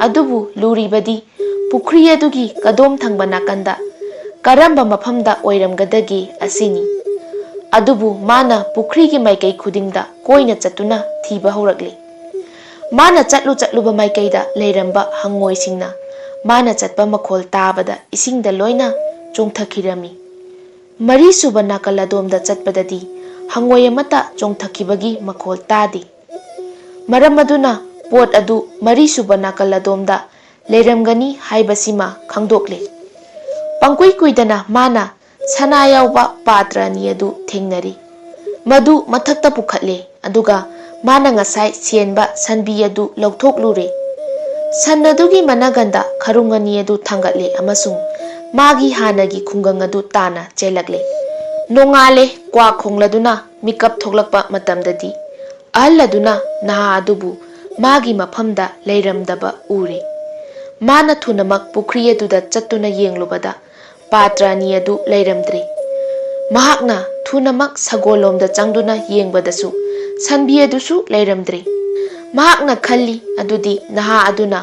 ꯑꯗꯨꯕꯨ ꯂꯨꯔꯤꯕꯗꯤ ꯄꯨꯈ꯭ꯔꯤ ꯑꯗꯨꯒꯤ ꯀꯗꯣꯝ ꯊꯪꯕ ꯅꯥꯀꯟꯗ ꯀꯔꯝꯕ ꯃꯐꯝꯗ ꯑꯣꯏꯔꯝꯒꯗꯒꯦ ꯑꯁꯤꯅꯤ꯫ ꯑꯗꯨꯕꯨ ꯃꯥꯅ ꯄꯨꯈ꯭ꯔꯤꯒꯤ ꯃꯥꯏꯀꯩ ꯈꯨꯗꯤꯡꯗ ꯀꯣꯏꯅ ꯆꯠꯇꯨꯅ ꯊꯤꯕ ꯍꯧꯔꯛꯂꯤ꯫ ꯃꯥꯅ ꯆꯠꯂꯨ ꯆꯠꯂꯨꯕ ꯃꯥꯏꯀꯩꯗ ꯂꯩꯔꯝꯕ ꯍꯪꯉꯣꯏꯁꯤꯡꯅ ꯃꯥꯅ ꯆꯠꯄ ꯃꯈꯣꯜ ꯇꯥꯕꯗ ꯏꯁꯤꯡꯗ ꯂꯣꯏꯅ ꯆꯣꯡꯊꯈꯤꯔꯝꯃꯤ꯫ ꯃꯔꯤꯁꯨꯕ ꯅꯥꯀꯜ ꯑꯗꯣꯝꯗ ꯆꯠꯄꯗꯗꯤ ꯍꯪꯉꯣꯏ ꯑꯃꯠꯇ ꯆꯣꯡꯊꯈꯤꯕꯒꯤ ꯃꯈꯣꯜ ꯇꯥꯗꯦ꯫ ꯃꯔꯝ ꯑꯗꯨꯅ ꯄꯣꯠ ꯑꯗꯨ ꯃꯔꯤꯁꯨꯕ ꯅꯥꯀꯜ ꯑꯗꯣꯝꯗ ꯂꯩꯔꯝꯒꯅꯤ ꯍꯥꯏꯕꯁꯤꯃ ꯈꯪꯗꯣꯛꯂꯦ꯫ ꯄꯪꯀꯨꯏ ꯀꯨꯏꯗꯅ ꯃꯥꯅ ꯁꯅꯥ ꯌꯥꯎꯕ ꯄꯥꯇ꯭ꯔ ꯑꯅꯤ ꯑꯗꯨ ꯊꯦꯡꯅꯔꯤ꯫ ꯃꯗꯨ ꯃꯊꯛꯇ ꯄꯨꯈꯠꯂꯦ, ꯑꯗꯨꯒ ꯃꯥꯅ ꯉꯁꯥꯏ ꯁꯦꯟꯕ ꯁꯟꯕꯤ ꯑꯗꯨ ꯂꯧꯊꯣꯛꯂꯨꯔꯦ꯫ ꯁꯟ ꯑꯗꯨꯒꯤ ꯃꯅꯒꯟꯗ ꯈꯔꯨꯡ ꯑꯅꯤ ꯑꯗꯨ ꯊꯥꯡꯒꯠꯂꯦ ꯑꯃꯁꯨꯡ ꯃꯥꯒꯤ ꯍꯥꯟꯅꯒꯤ ꯈꯨꯡꯒꯪ ꯑꯗꯨ ꯇꯥꯟꯅ ꯆꯦꯜꯂꯛꯂꯦ꯫ ꯅꯣꯡꯉꯥꯜꯂꯦ, ꯀ꯭ꯋꯥꯛ ꯈꯣꯡꯂꯗꯨꯅ ꯃꯤꯀꯞ ꯊꯣꯛꯂꯛꯄ ꯃꯇꯝꯗꯗꯤ ꯑꯍꯜ ꯑꯗꯨꯅ ꯅꯍꯥ ꯑꯗꯨꯕꯨ ꯃꯥꯒꯤ ꯃꯐꯝꯗ ꯂꯩꯔꯝꯗꯕ ꯎꯔꯦ꯫ ꯃꯥꯅ ꯊꯨꯅꯃꯛ ꯄꯨꯈ꯭ꯔꯤ ꯑꯗꯨꯗ ꯆꯠꯇꯨꯅ ꯌꯦꯡꯂꯨꯕꯗ ꯄꯥꯇ꯭ꯔ ꯑꯅꯤ ꯑꯗꯨ ꯂꯩꯔꯝꯗ꯭ꯔꯦ꯫ ꯃꯍꯥꯛꯅ ꯊꯨꯅꯃꯛ ꯁꯒꯣꯜꯂꯣꯝꯗ ꯆꯪꯗꯨꯅ ꯌꯦꯡꯕꯗꯁꯨ ꯁꯟꯕꯤ ꯑꯗꯨꯁꯨ ꯂꯩꯔꯝꯗ꯭ꯔꯦ꯫ ꯃꯍꯥꯛꯅ ꯈꯜꯂꯤ, ꯑꯗꯨꯗꯤ ꯅꯍꯥ ꯑꯗꯨꯅ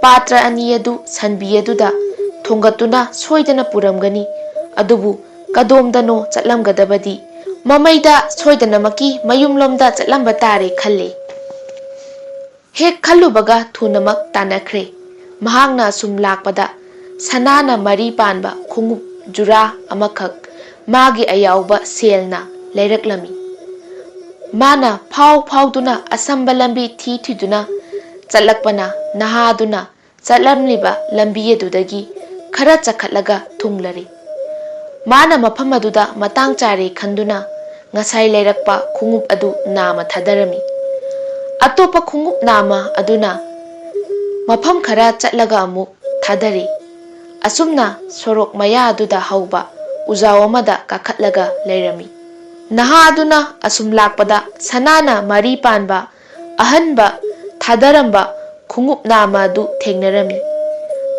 ꯄꯥꯇ꯭ꯔ ꯑꯅꯤ ꯑꯗꯨ ꯁꯟꯕꯤ ꯑꯗꯨꯗ ꯊꯣꯡꯒꯠꯇꯨꯅ ꯁꯣꯏꯗꯅ ꯄꯨꯔꯝꯒꯅꯤ꯫ ꯑꯗꯨꯕꯨ ꯀꯗꯣꯝꯗꯅꯣ ꯆꯠꯂꯝꯒꯗꯕꯗꯤ ꯃꯃꯩꯗ ꯁꯣꯏꯗꯅꯃꯛꯀꯤ ꯃꯌꯨꯝꯂꯣꯝꯗ ꯆꯠꯂꯝꯕ ꯇꯥꯔꯦ ꯈꯜꯂꯦ꯫ ꯍꯦꯛ ꯈꯜꯂꯨꯕꯒ ꯊꯨꯅꯃꯛ ꯇꯥꯟꯅꯈ꯭ꯔꯦ꯫ ꯃꯍꯥꯛꯅ ꯑꯁꯨꯝ ꯂꯥꯛꯄꯗ ꯁꯅꯥꯅ ꯃꯔꯤ ꯄꯥꯟꯕ ꯈꯣꯡꯎꯞ ꯖꯨꯔꯥ ꯑꯃꯈꯛ ꯃꯥꯒꯤ ꯑꯌꯥꯎꯕ ꯁꯦꯜꯅ ꯂꯩꯔꯛꯂꯝꯃꯤ꯫ ꯃꯥꯅ ꯐꯥꯎ ꯐꯥꯎꯗꯨꯅ ꯑꯁꯝꯕ ꯂꯝꯕꯤ ꯊꯤ ꯊꯤꯗꯨꯅ ꯆꯠꯂꯛꯄꯅ ꯅꯍꯥꯗꯨꯅ ꯆꯠꯂꯝꯂꯤꯕ ꯂꯝꯕꯤ ꯑꯗꯨꯗꯒꯤ ꯈꯔ ꯆꯈꯠꯂꯒ ꯊꯨꯡꯂꯔꯦ꯫ ꯃꯥꯅ ꯃꯐꯝ ꯑꯗꯨꯗ ꯃꯇꯥꯡ ꯆꯥꯔꯦ ꯈꯟꯗꯨꯅ ꯉꯁꯥꯏ ꯂꯩꯔꯛꯄ ꯈꯣꯡꯎꯞ ꯑꯗꯨ ꯅꯥꯝꯃ ꯊꯥꯗꯔꯝꯃꯤ꯫ ꯑꯇꯣꯞꯄ ꯈꯣꯡꯎꯞ ꯅꯥꯝꯃ ꯑꯗꯨꯅ ꯃꯐꯝ ꯈꯔ ꯆꯠꯂꯒ ꯑꯃꯨꯛ ꯊꯥꯗꯔꯤ꯫ ꯑꯁꯨꯝꯅ ꯁꯣꯔꯣꯛ ꯃꯌꯥ ꯑꯗꯨꯗ ꯍꯧꯕ ꯎꯖꯥꯎ ꯑꯃꯗ ꯀꯥꯈꯠꯂꯒ ꯂꯩꯔꯝꯃꯤ꯫ ꯅꯍꯥ ꯑꯗꯨꯅ ꯑꯁꯨꯝ ꯂꯥꯛꯄꯗ ꯁꯅꯥꯅ ꯃꯔꯤ ꯄꯥꯟꯕ ꯑꯍꯟꯕ ꯊꯥꯗꯔꯝꯕ ꯈꯣꯡꯎꯞ ꯅꯥꯃ ꯑꯗꯨ ꯊꯦꯡꯅꯔꯝꯃꯤ꯫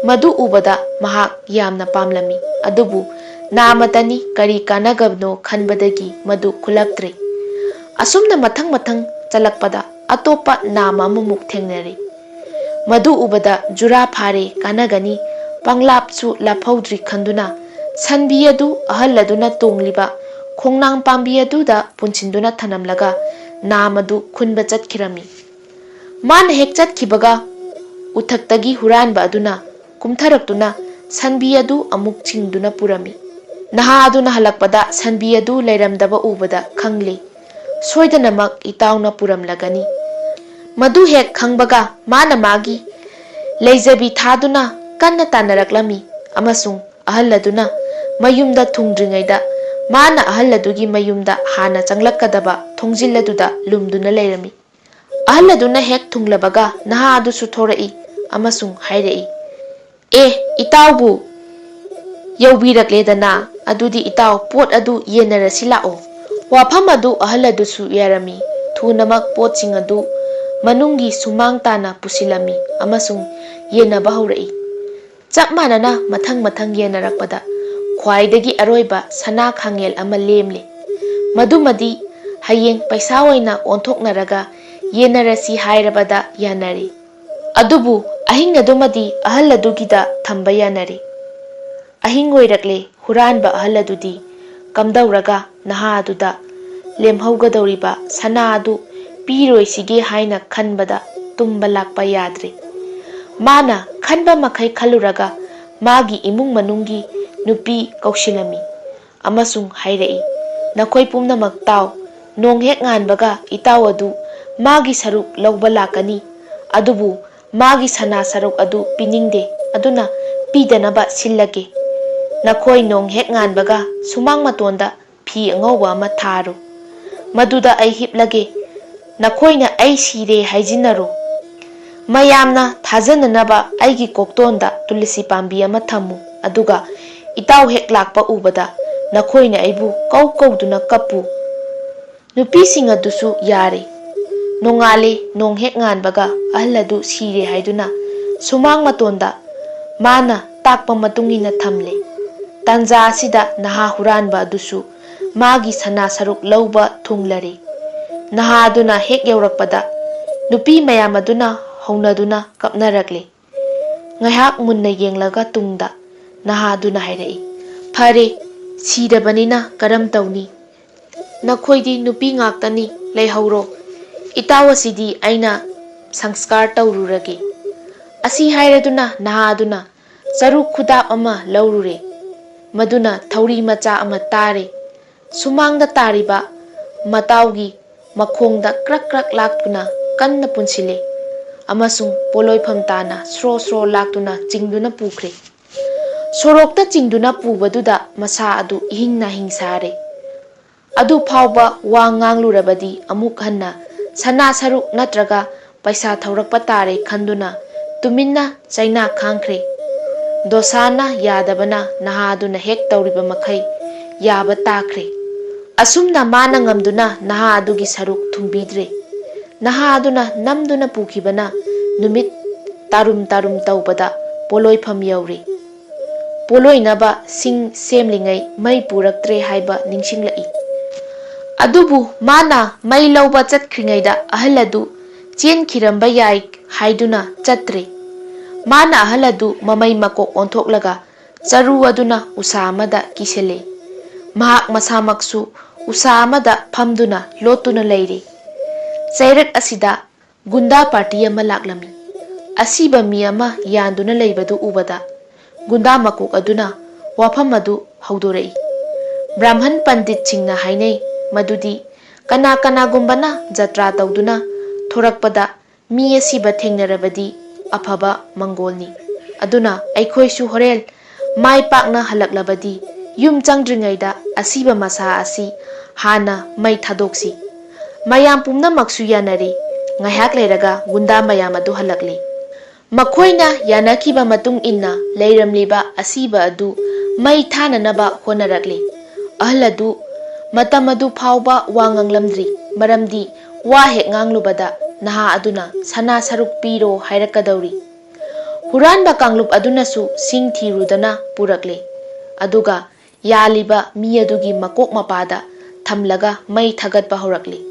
ꯃꯗꯨ ꯎꯕꯗ ꯃꯍꯥꯛ ꯌꯥꯝꯅ ꯄꯥꯝꯂꯝꯃꯤ꯫ ꯑꯗꯨꯕꯨ ꯅꯥꯃꯇꯅꯤ, ꯀꯔꯤ ꯀꯥꯟꯅꯒꯕꯅꯣ ꯈꯟꯕꯗꯒꯤ ꯃꯗꯨ ꯈꯨꯜꯂꯛꯇ꯭ꯔꯦ꯫ ꯑꯁꯨꯝꯅ ꯃꯊꯪ ꯃꯊꯪ ꯆꯠꯂꯛꯄꯗ ꯑꯇꯣꯞꯄ ꯅꯥꯃ ꯑꯃꯃꯨꯛ ꯊꯦꯡꯅꯔꯦ꯫ ꯃꯗꯨ ꯎꯕꯗ ꯖꯨꯔꯥ ꯐꯥꯔꯦ, ꯀꯥꯟꯅꯒꯅꯤ, ꯄꯪꯂꯥꯞꯁꯨ ꯂꯥꯞꯍꯧꯗ꯭ꯔꯤ ꯈꯟꯗꯨꯅ ꯁꯟꯕꯤ ꯑꯗꯨ ꯑꯍꯜ ꯑꯗꯨꯅ ꯇꯣꯡꯂꯤꯕ ꯈꯣꯡꯅꯥꯡ ꯄꯥꯝꯕꯤ ꯑꯗꯨꯗ ꯄꯨꯟꯁꯤꯟꯗꯨꯅ ꯊꯅꯝꯂꯒ ꯅꯥꯃ ꯑꯗꯨ ꯈꯨꯟꯕ ꯆꯠꯈꯤꯔꯝꯃꯤ꯫ ꯃꯥꯅ ꯍꯦꯛ ꯆꯠꯈꯤꯕꯒ ꯎꯊꯛꯇꯒꯤ ꯍꯨꯔꯥꯟꯕ ꯑꯗꯨꯅ ꯀꯨꯝꯊꯔꯛꯇꯨꯅ ꯁꯟꯕꯤ ꯑꯗꯨ ꯑꯃꯨꯛ ꯆꯤꯡꯗꯨꯅ ꯄꯨꯔꯝꯃꯤ꯫ ꯅꯍꯥ ꯑꯗꯨꯅ ꯍꯜꯂꯛꯄꯗ ꯁꯟꯕꯤ ꯑꯗꯨ ꯂꯩꯔꯝꯗꯕ ꯎꯕꯗ ꯈꯪꯂꯦ, ꯁꯣꯏꯗꯅꯃꯛ ꯏꯇꯥꯎꯅ ꯄꯨꯔꯝꯂꯒꯅꯤ꯫ ꯃꯗꯨ ꯍꯦꯛ ꯈꯪꯕꯒ ꯃꯥꯅ ꯃꯥꯒꯤ ꯂꯩꯖꯕꯤ ꯊꯥꯗꯨꯅ ꯀꯟꯅ ꯇꯥꯟꯅꯔꯛꯂꯝꯃꯤ ꯑꯃꯁꯨꯡ ꯑꯍꯜ ꯑꯗꯨꯅ ꯃꯌꯨꯝꯗ ꯊꯨꯡꯗ꯭ꯔꯤꯉꯩꯗ ꯃꯥꯅ ꯑꯍꯜ ꯑꯗꯨꯒꯤ ꯃꯌꯨꯝꯗ ꯍꯥꯟꯅ ꯆꯪꯂꯛꯀꯗꯕ ꯊꯣꯡꯖꯤꯜ ꯑꯗꯨꯗ ꯂꯨꯝꯗꯨꯅ ꯂꯩꯔꯝꯃꯤ꯫ ꯑꯍꯜ ꯑꯗꯨꯅ ꯍꯦꯛ ꯊꯨꯡꯂꯕꯒ ꯅꯍꯥ ꯑꯗꯨꯁꯨ ꯊꯣꯔꯛꯏ ꯑꯃꯁꯨꯡ ꯍꯥꯏꯔꯛꯏ, "ꯑꯦ, ꯏꯇꯥꯎꯕꯨ ꯌꯧꯕꯤꯔꯛꯂꯦꯗꯅ, ꯑꯗꯨꯗꯤ ꯏꯇꯥꯎ ꯄꯣꯠ ꯑꯗꯨ ꯌꯦꯟꯅꯔꯁꯤ ꯂꯥꯛꯑꯣ꯫" ꯋꯥꯐꯝ ꯑꯗꯨ ꯑꯍꯜ ꯑꯗꯨꯁꯨ ꯌꯥꯔꯝꯃꯤ꯫ ꯊꯨꯅꯃꯛ ꯄꯣꯠꯁꯤꯡ ꯑꯗꯨ ꯃꯅꯨꯡꯒꯤ ꯁꯨꯃꯥꯡ ꯇꯥꯅ ꯄꯨꯁꯤꯜꯂꯝꯃꯤ ꯑꯃꯁꯨꯡ ꯌꯦꯟꯅꯕ ꯍꯧꯔꯛꯏ꯫ ꯆꯞ ꯃꯥꯟꯅꯅ ꯃꯊꯪ ꯃꯊꯪ ꯌꯦꯟꯅꯔꯛꯄꯗ ꯈ꯭ꯋꯥꯏꯗꯒꯤ ꯑꯔꯣꯏꯕ ꯁꯅꯥ ꯈꯥꯡꯉꯦꯜ ꯑꯃ ꯂꯦꯝꯂꯦ꯫ ꯃꯗꯨꯃꯗꯤ ꯍꯌꯦꯡ ꯄꯩꯁꯥ ꯑꯣꯏꯅ ꯑꯣꯟꯊꯣꯛꯅꯔꯒ ꯌꯦꯟꯅꯔꯁꯤ ꯍꯥꯏꯔꯕꯗ ꯌꯥꯅꯔꯦ꯫ ꯑꯗꯨꯕꯨ ꯑꯍꯤꯡ ꯑꯗꯨꯃꯗꯤ ꯑꯍꯜ ꯑꯗꯨꯒꯤꯗ ꯊꯝꯕ ꯌꯥꯅꯔꯦ꯫ ꯑꯍꯤꯡ ꯑꯣꯏꯔꯛꯂꯦ, ꯍꯨꯔꯥꯟꯕ ꯑꯍꯜ ꯑꯗꯨꯗꯤ ꯀꯝꯗꯧꯔꯒ ꯅꯍꯥ ꯑꯗꯨꯗ ꯂꯦꯝꯍꯧꯒꯗꯧꯔꯤꯕ ꯁꯅꯥ ꯑꯗꯨ ꯄꯤꯔꯣꯏꯁꯤꯒꯦ ꯍꯥꯏꯅ ꯈꯟꯕꯗ ꯇꯨꯝꯕ ꯂꯥꯛꯄ ꯌꯥꯗ꯭ꯔꯦ꯫ ꯃꯥꯅ ꯈꯟꯕ ꯃꯈꯩ ꯈꯜꯂꯨꯔꯒ ꯃꯥꯒꯤ ꯏꯃꯨꯡ ꯃꯅꯨꯡꯒꯤ ꯅꯨꯄꯤ ꯀꯧꯁꯤꯜꯂꯝꯃꯤ ꯑꯃꯁꯨꯡ ꯍꯥꯏꯔꯛꯏ, "ꯅꯈꯣꯏ ꯄꯨꯝꯅꯃꯛ ꯇꯥꯎ, ꯅꯣꯡ ꯍꯦꯛ ꯉꯥꯟꯕꯒ ꯏꯇꯥꯎ ꯑꯗꯨ ꯃꯥꯒꯤ ꯁꯔꯨꯛ ꯂꯧꯕ ꯂꯥꯛꯀꯅꯤ, ꯑꯗꯨꯕꯨ ꯃꯥꯒꯤ ꯁꯅꯥ ꯁꯔꯨꯛ ꯑꯗꯨ ꯄꯤꯅꯤꯡꯗꯦ, ꯑꯗꯨꯅ ꯄꯤꯗꯅꯕ ꯁꯤꯜꯂꯒꯦ꯫ ꯅꯈꯣꯏ ꯅꯣꯡ ꯍꯦꯛ ꯉꯥꯟꯕꯒ ꯁꯨꯃꯥꯡ ꯃꯇꯣꯟꯗ ꯐꯤ ꯑꯉꯧꯕ ꯑꯃ ꯊꯥꯔꯨ꯫ ꯃꯗꯨꯗ ꯑꯩ ꯍꯤꯞꯂꯒꯦ꯫ ꯅꯈꯣꯏꯅ ꯑꯩ ꯁꯤꯔꯦ ꯍꯥꯏꯖꯤꯟꯅꯔꯨ꯫ ꯃꯌꯥꯝꯅ ꯊꯥꯖꯅꯅꯕ ꯑꯩꯒꯤ ꯀꯣꯛꯇꯣꯟꯗ ꯇꯨꯂꯁꯤ ꯄꯥꯝꯕꯤ ꯑꯃ ꯊꯝꯃꯨ, ꯑꯗꯨꯒ ꯏꯇꯥꯎ ꯍꯦꯛ ꯂꯥꯛꯄ ꯎꯕꯗ ꯅꯈꯣꯏꯅ ꯑꯩꯕꯨ ꯀꯧ ꯀꯧꯗꯨꯅ ꯀꯞꯄꯨ꯫ ꯅꯨꯄꯤꯁꯤꯡ ꯑꯗꯨꯁꯨ ꯌꯥꯔꯦ꯫ ꯅꯣꯡꯉꯥꯜꯂꯦ, ꯅꯣꯡ ꯍꯦꯛ ꯉꯥꯟꯕꯒ ꯑꯍꯜ ꯑꯗꯨ ꯁꯤꯔꯦ ꯍꯥꯏꯗꯨꯅ ꯁꯨꯃꯥꯡ ꯃꯇꯣꯟꯗ ꯃꯥꯅ ꯇꯥꯛꯄ ꯃꯇꯨꯡ ꯏꯟꯅ ꯊꯝꯂꯦ꯫ ꯇꯥꯟꯖꯥ ꯑꯁꯤꯗ ꯅꯍꯥ ꯍꯨꯔꯥꯟꯕ ꯑꯗꯨꯁꯨ ꯃꯥꯒꯤ ꯁꯅꯥ ꯁꯔꯨꯛ ꯂꯧꯕ ꯊꯨꯡꯂꯔꯦ꯫ ꯅꯍꯥ ꯑꯗꯨꯅ ꯍꯦꯛ ꯌꯧꯔꯛꯄꯗ ꯅꯨꯄꯤ ꯃꯌꯥꯝ ꯑꯗꯨꯅ ꯍꯧꯅꯗꯨꯅ ꯀꯞꯅꯔꯛꯂꯦ꯫ ꯉꯥꯏꯍꯥꯛ ꯃꯨꯟꯅ ꯌꯦꯡꯂꯒ ꯇꯨꯡꯗ ꯅꯍꯥ ꯑꯗꯨꯅ ꯍꯥꯏꯔꯛꯏ, "ꯐꯔꯦ, ꯁꯤꯔꯕꯅꯤꯅ ꯀꯔꯝ ꯇꯧꯅꯤ? ꯅꯈꯣꯏꯗꯤ ꯅꯨꯄꯤ ꯉꯥꯛꯇꯅꯤ, ꯂꯩꯍꯧꯔꯣ꯫ ꯏꯇꯥꯎ ꯑꯁꯤꯗꯤ ꯑꯩꯅ ꯁꯪꯁꯀꯥꯔ ꯇꯧꯔꯨꯔꯒꯦ꯫" ꯑꯁꯤ ꯍꯥꯏꯔꯗꯨꯅ ꯅꯍꯥ ꯑꯗꯨꯅ ꯆꯔꯨ ꯈꯨꯗꯥꯞ ꯑꯃ ꯂꯧꯔꯨꯔꯦ꯫ ꯃꯗꯨꯅ ꯊꯧꯔꯤ ꯃꯆꯥ ꯑꯃ ꯇꯥꯔꯦ꯫ ꯁꯨꯃꯥꯡꯗ ꯇꯥꯔꯤꯕ ꯃꯇꯥꯎꯒꯤ ꯃꯈꯣꯡꯗ ꯀ꯭ꯔꯛ ꯀ꯭ꯔꯛ ꯂꯥꯛꯇꯨꯅ ꯀꯟꯅ ꯄꯨꯟꯁꯤꯜꯂꯦ ꯑꯃꯁꯨꯡ ꯄꯣꯂꯣꯏꯐꯝ ꯇꯥꯅ ꯁ꯭ꯔꯣ ꯁ꯭ꯔꯣ ꯂꯥꯛꯇꯨꯅ ꯆꯤꯡꯗꯨꯅ ꯄꯨꯈ꯭ꯔꯦ꯫ ꯁꯣꯔꯣꯛꯇ ꯆꯤꯡꯗꯨꯅ ꯄꯨꯕꯗꯨꯗ ꯃꯁꯥ ꯑꯗꯨ ꯏꯍꯤꯡ ꯅꯥꯍꯤꯡ ꯁꯥꯔꯦ꯫ ꯑꯗꯨ ꯐꯥꯎꯕ ꯋꯥ ꯉꯥꯡꯂꯨꯔꯕꯗꯤ ꯑꯃꯨꯛ ꯍꯟꯅ ꯁꯅꯥ ꯁꯔꯨꯛ ꯅꯠꯇ꯭ꯔꯒ ꯄꯩꯁꯥ ꯊꯧꯔꯛꯄ ꯇꯥꯔꯦ ꯈꯟꯗꯨꯅ ꯇꯨꯃꯤꯟꯅ ꯆꯩꯅꯥ ꯈꯥꯡꯈ꯭ꯔꯦ꯫ ꯗꯣꯁꯥꯅ ꯌꯥꯗꯕꯅ ꯅꯍꯥ ꯑꯗꯨꯅ ꯍꯦꯛ ꯇꯧꯔꯤꯕ ꯃꯈꯩ ꯌꯥꯕ ꯇꯥꯈ꯭ꯔꯦ꯫ ꯑꯁꯨꯝꯅ ꯃꯥꯅ ꯉꯝꯗꯨꯅ ꯅꯍꯥ ꯑꯗꯨꯒꯤ ꯁꯔꯨꯛ ꯊꯨꯡꯕꯤꯗ꯭ꯔꯦ꯫ ꯅꯍꯥ ꯑꯗꯨꯅ ꯅꯝꯗꯨꯅ ꯄꯨꯈꯤꯕꯅ ꯅꯨꯃꯤꯠ ꯇꯥꯔꯨꯝ ꯇꯥꯔꯨꯝ ꯇꯧꯕꯗ ꯄꯣꯂꯣꯏꯐꯝ ꯌꯧꯔꯦ꯫ ꯄꯣꯂꯣꯏꯅꯕ ꯁꯤꯡ ꯁꯦꯝꯂꯤꯉꯩ ꯃꯩ ꯄꯨꯔꯛꯇ꯭ꯔꯦ ꯍꯥꯏꯕ ꯅꯤꯡꯁꯤꯡꯂꯛꯏ꯫ ꯑꯗꯨꯕꯨ ꯃꯥꯅ ꯃꯩ ꯂꯧꯕ ꯆꯠꯈ꯭ꯔꯤꯉꯩꯗ ꯑꯍꯜ ꯑꯗꯨ ꯆꯦꯟꯈꯤꯔꯝꯕ ꯌꯥꯏ ꯍꯥꯏꯗꯨꯅ ꯆꯠꯇ꯭ꯔꯦ꯫ ꯃꯥꯅ ꯑꯍꯜ ꯑꯗꯨ ꯃꯃꯩ ꯃꯀꯣꯛ ꯑꯣꯟꯊꯣꯛꯂꯒ ꯆꯔꯨ ꯑꯗꯨꯅ ꯎꯁꯥ ꯑꯃꯗ ꯀꯤꯁꯤꯜꯂꯦ꯫ ꯃꯍꯥꯛ ꯃꯁꯥꯃꯛꯁꯨ ꯎꯁꯥ ꯑꯃꯗ ꯐꯝꯗꯨꯅ ꯂꯣꯠꯇꯨꯅ ꯂꯩꯔꯦ꯫ ꯆꯩꯔꯛ ꯑꯁꯤꯗ ꯒꯨꯟꯗꯥ ꯄꯥꯔꯇꯤ ꯑꯃ ꯂꯥꯛꯂꯝꯃꯤ꯫ ꯑꯁꯤꯕ ꯃꯤ ꯑꯃ ꯌꯥꯟꯗꯨꯅ ꯂꯩꯕꯗꯨ ꯎꯕꯗ ꯒꯨꯟꯗꯥ ꯃꯀꯣꯛ ꯑꯗꯨꯅ ꯋꯥꯐꯝ ꯑꯗꯨ ꯍꯧꯗꯣꯔꯛꯏ꯫ ꯕ꯭ꯔꯥꯍꯃꯟ ꯄꯟꯗꯤꯠꯁꯤꯡꯅ ꯍꯥꯏꯅꯩ ꯃꯗꯨꯗꯤ ꯀꯅꯥ ꯀꯅꯥꯒꯨꯝꯕꯅ ꯖꯇ꯭ꯔꯥ ꯇꯧꯗꯨꯅ ꯊꯣꯔꯛꯄꯗ ꯃꯤ ꯑꯁꯤꯕ ꯊꯦꯡꯅꯔꯕꯗꯤ ꯑꯐꯕ ꯃꯪꯒꯣꯜꯅꯤ꯫ ꯑꯗꯨꯅ ꯑꯩꯈꯣꯏꯁꯨ ꯍꯣꯔꯦꯟ ꯃꯥꯏ ꯄꯥꯛꯅ ꯍꯜꯂꯛꯂꯕꯗꯤ ꯌꯨꯝ ꯆꯪꯗ꯭ꯔꯤꯉꯩꯗ ꯑꯁꯤꯕ ꯃꯁꯥ ꯑꯁꯤ ꯍꯥꯟꯅ ꯃꯩ ꯊꯥꯗꯣꯛꯁꯤ꯫ ꯃꯌꯥꯝ ꯄꯨꯝꯅꯃꯛꯁꯨ ꯌꯥꯅꯔꯦ꯫ ꯉꯥꯏꯍꯥꯛ ꯂꯩꯔꯒ ꯒꯨꯟꯗꯥ ꯃꯌꯥꯝ ꯑꯗꯨ ꯍꯜꯂꯛꯂꯦ꯫ ꯃꯈꯣꯏꯅ ꯌꯥꯅꯈꯤꯕ ꯃꯇꯨꯡ ꯏꯟꯅ ꯂꯩꯔꯝꯂꯤꯕ ꯑꯁꯤꯕ ꯑꯗꯨ ꯃꯩ ꯊꯥꯅꯅꯕ ꯍꯣꯠꯅꯔꯛꯂꯦ꯫ ꯑꯍꯜ ꯑꯗꯨ ꯃꯇꯝ ꯑꯗꯨ ꯐꯥꯎꯕ ꯋꯥ ꯉꯥꯡꯂꯝꯗ꯭ꯔꯤ, ꯃꯔꯝꯗꯤ ꯋꯥ ꯍꯦꯛ ꯉꯥꯡꯂꯨꯕꯗ ꯅꯍꯥ ꯑꯗꯨꯅ "ꯁꯅꯥ ꯁꯔꯨꯛ ꯄꯤꯔꯣ" ꯍꯥꯏꯔꯛꯀꯗꯧꯔꯤ꯫ ꯍꯨꯔꯥꯟꯕ ꯀꯥꯡꯂꯨꯞ ꯑꯗꯨꯅꯁꯨ ꯁꯤꯡ ꯊꯤꯔꯨꯗꯅ ꯄꯨꯔꯛꯂꯦ, ꯑꯗꯨꯒ ꯌꯥꯜꯂꯤꯕ ꯃꯤ ꯑꯗꯨꯒꯤ ꯃꯀꯣꯛ ꯃꯄꯥꯗ ꯊꯝꯂꯒ ꯃꯩ ꯊꯥꯒꯠꯄ ꯍꯧꯔꯛꯂꯤ꯫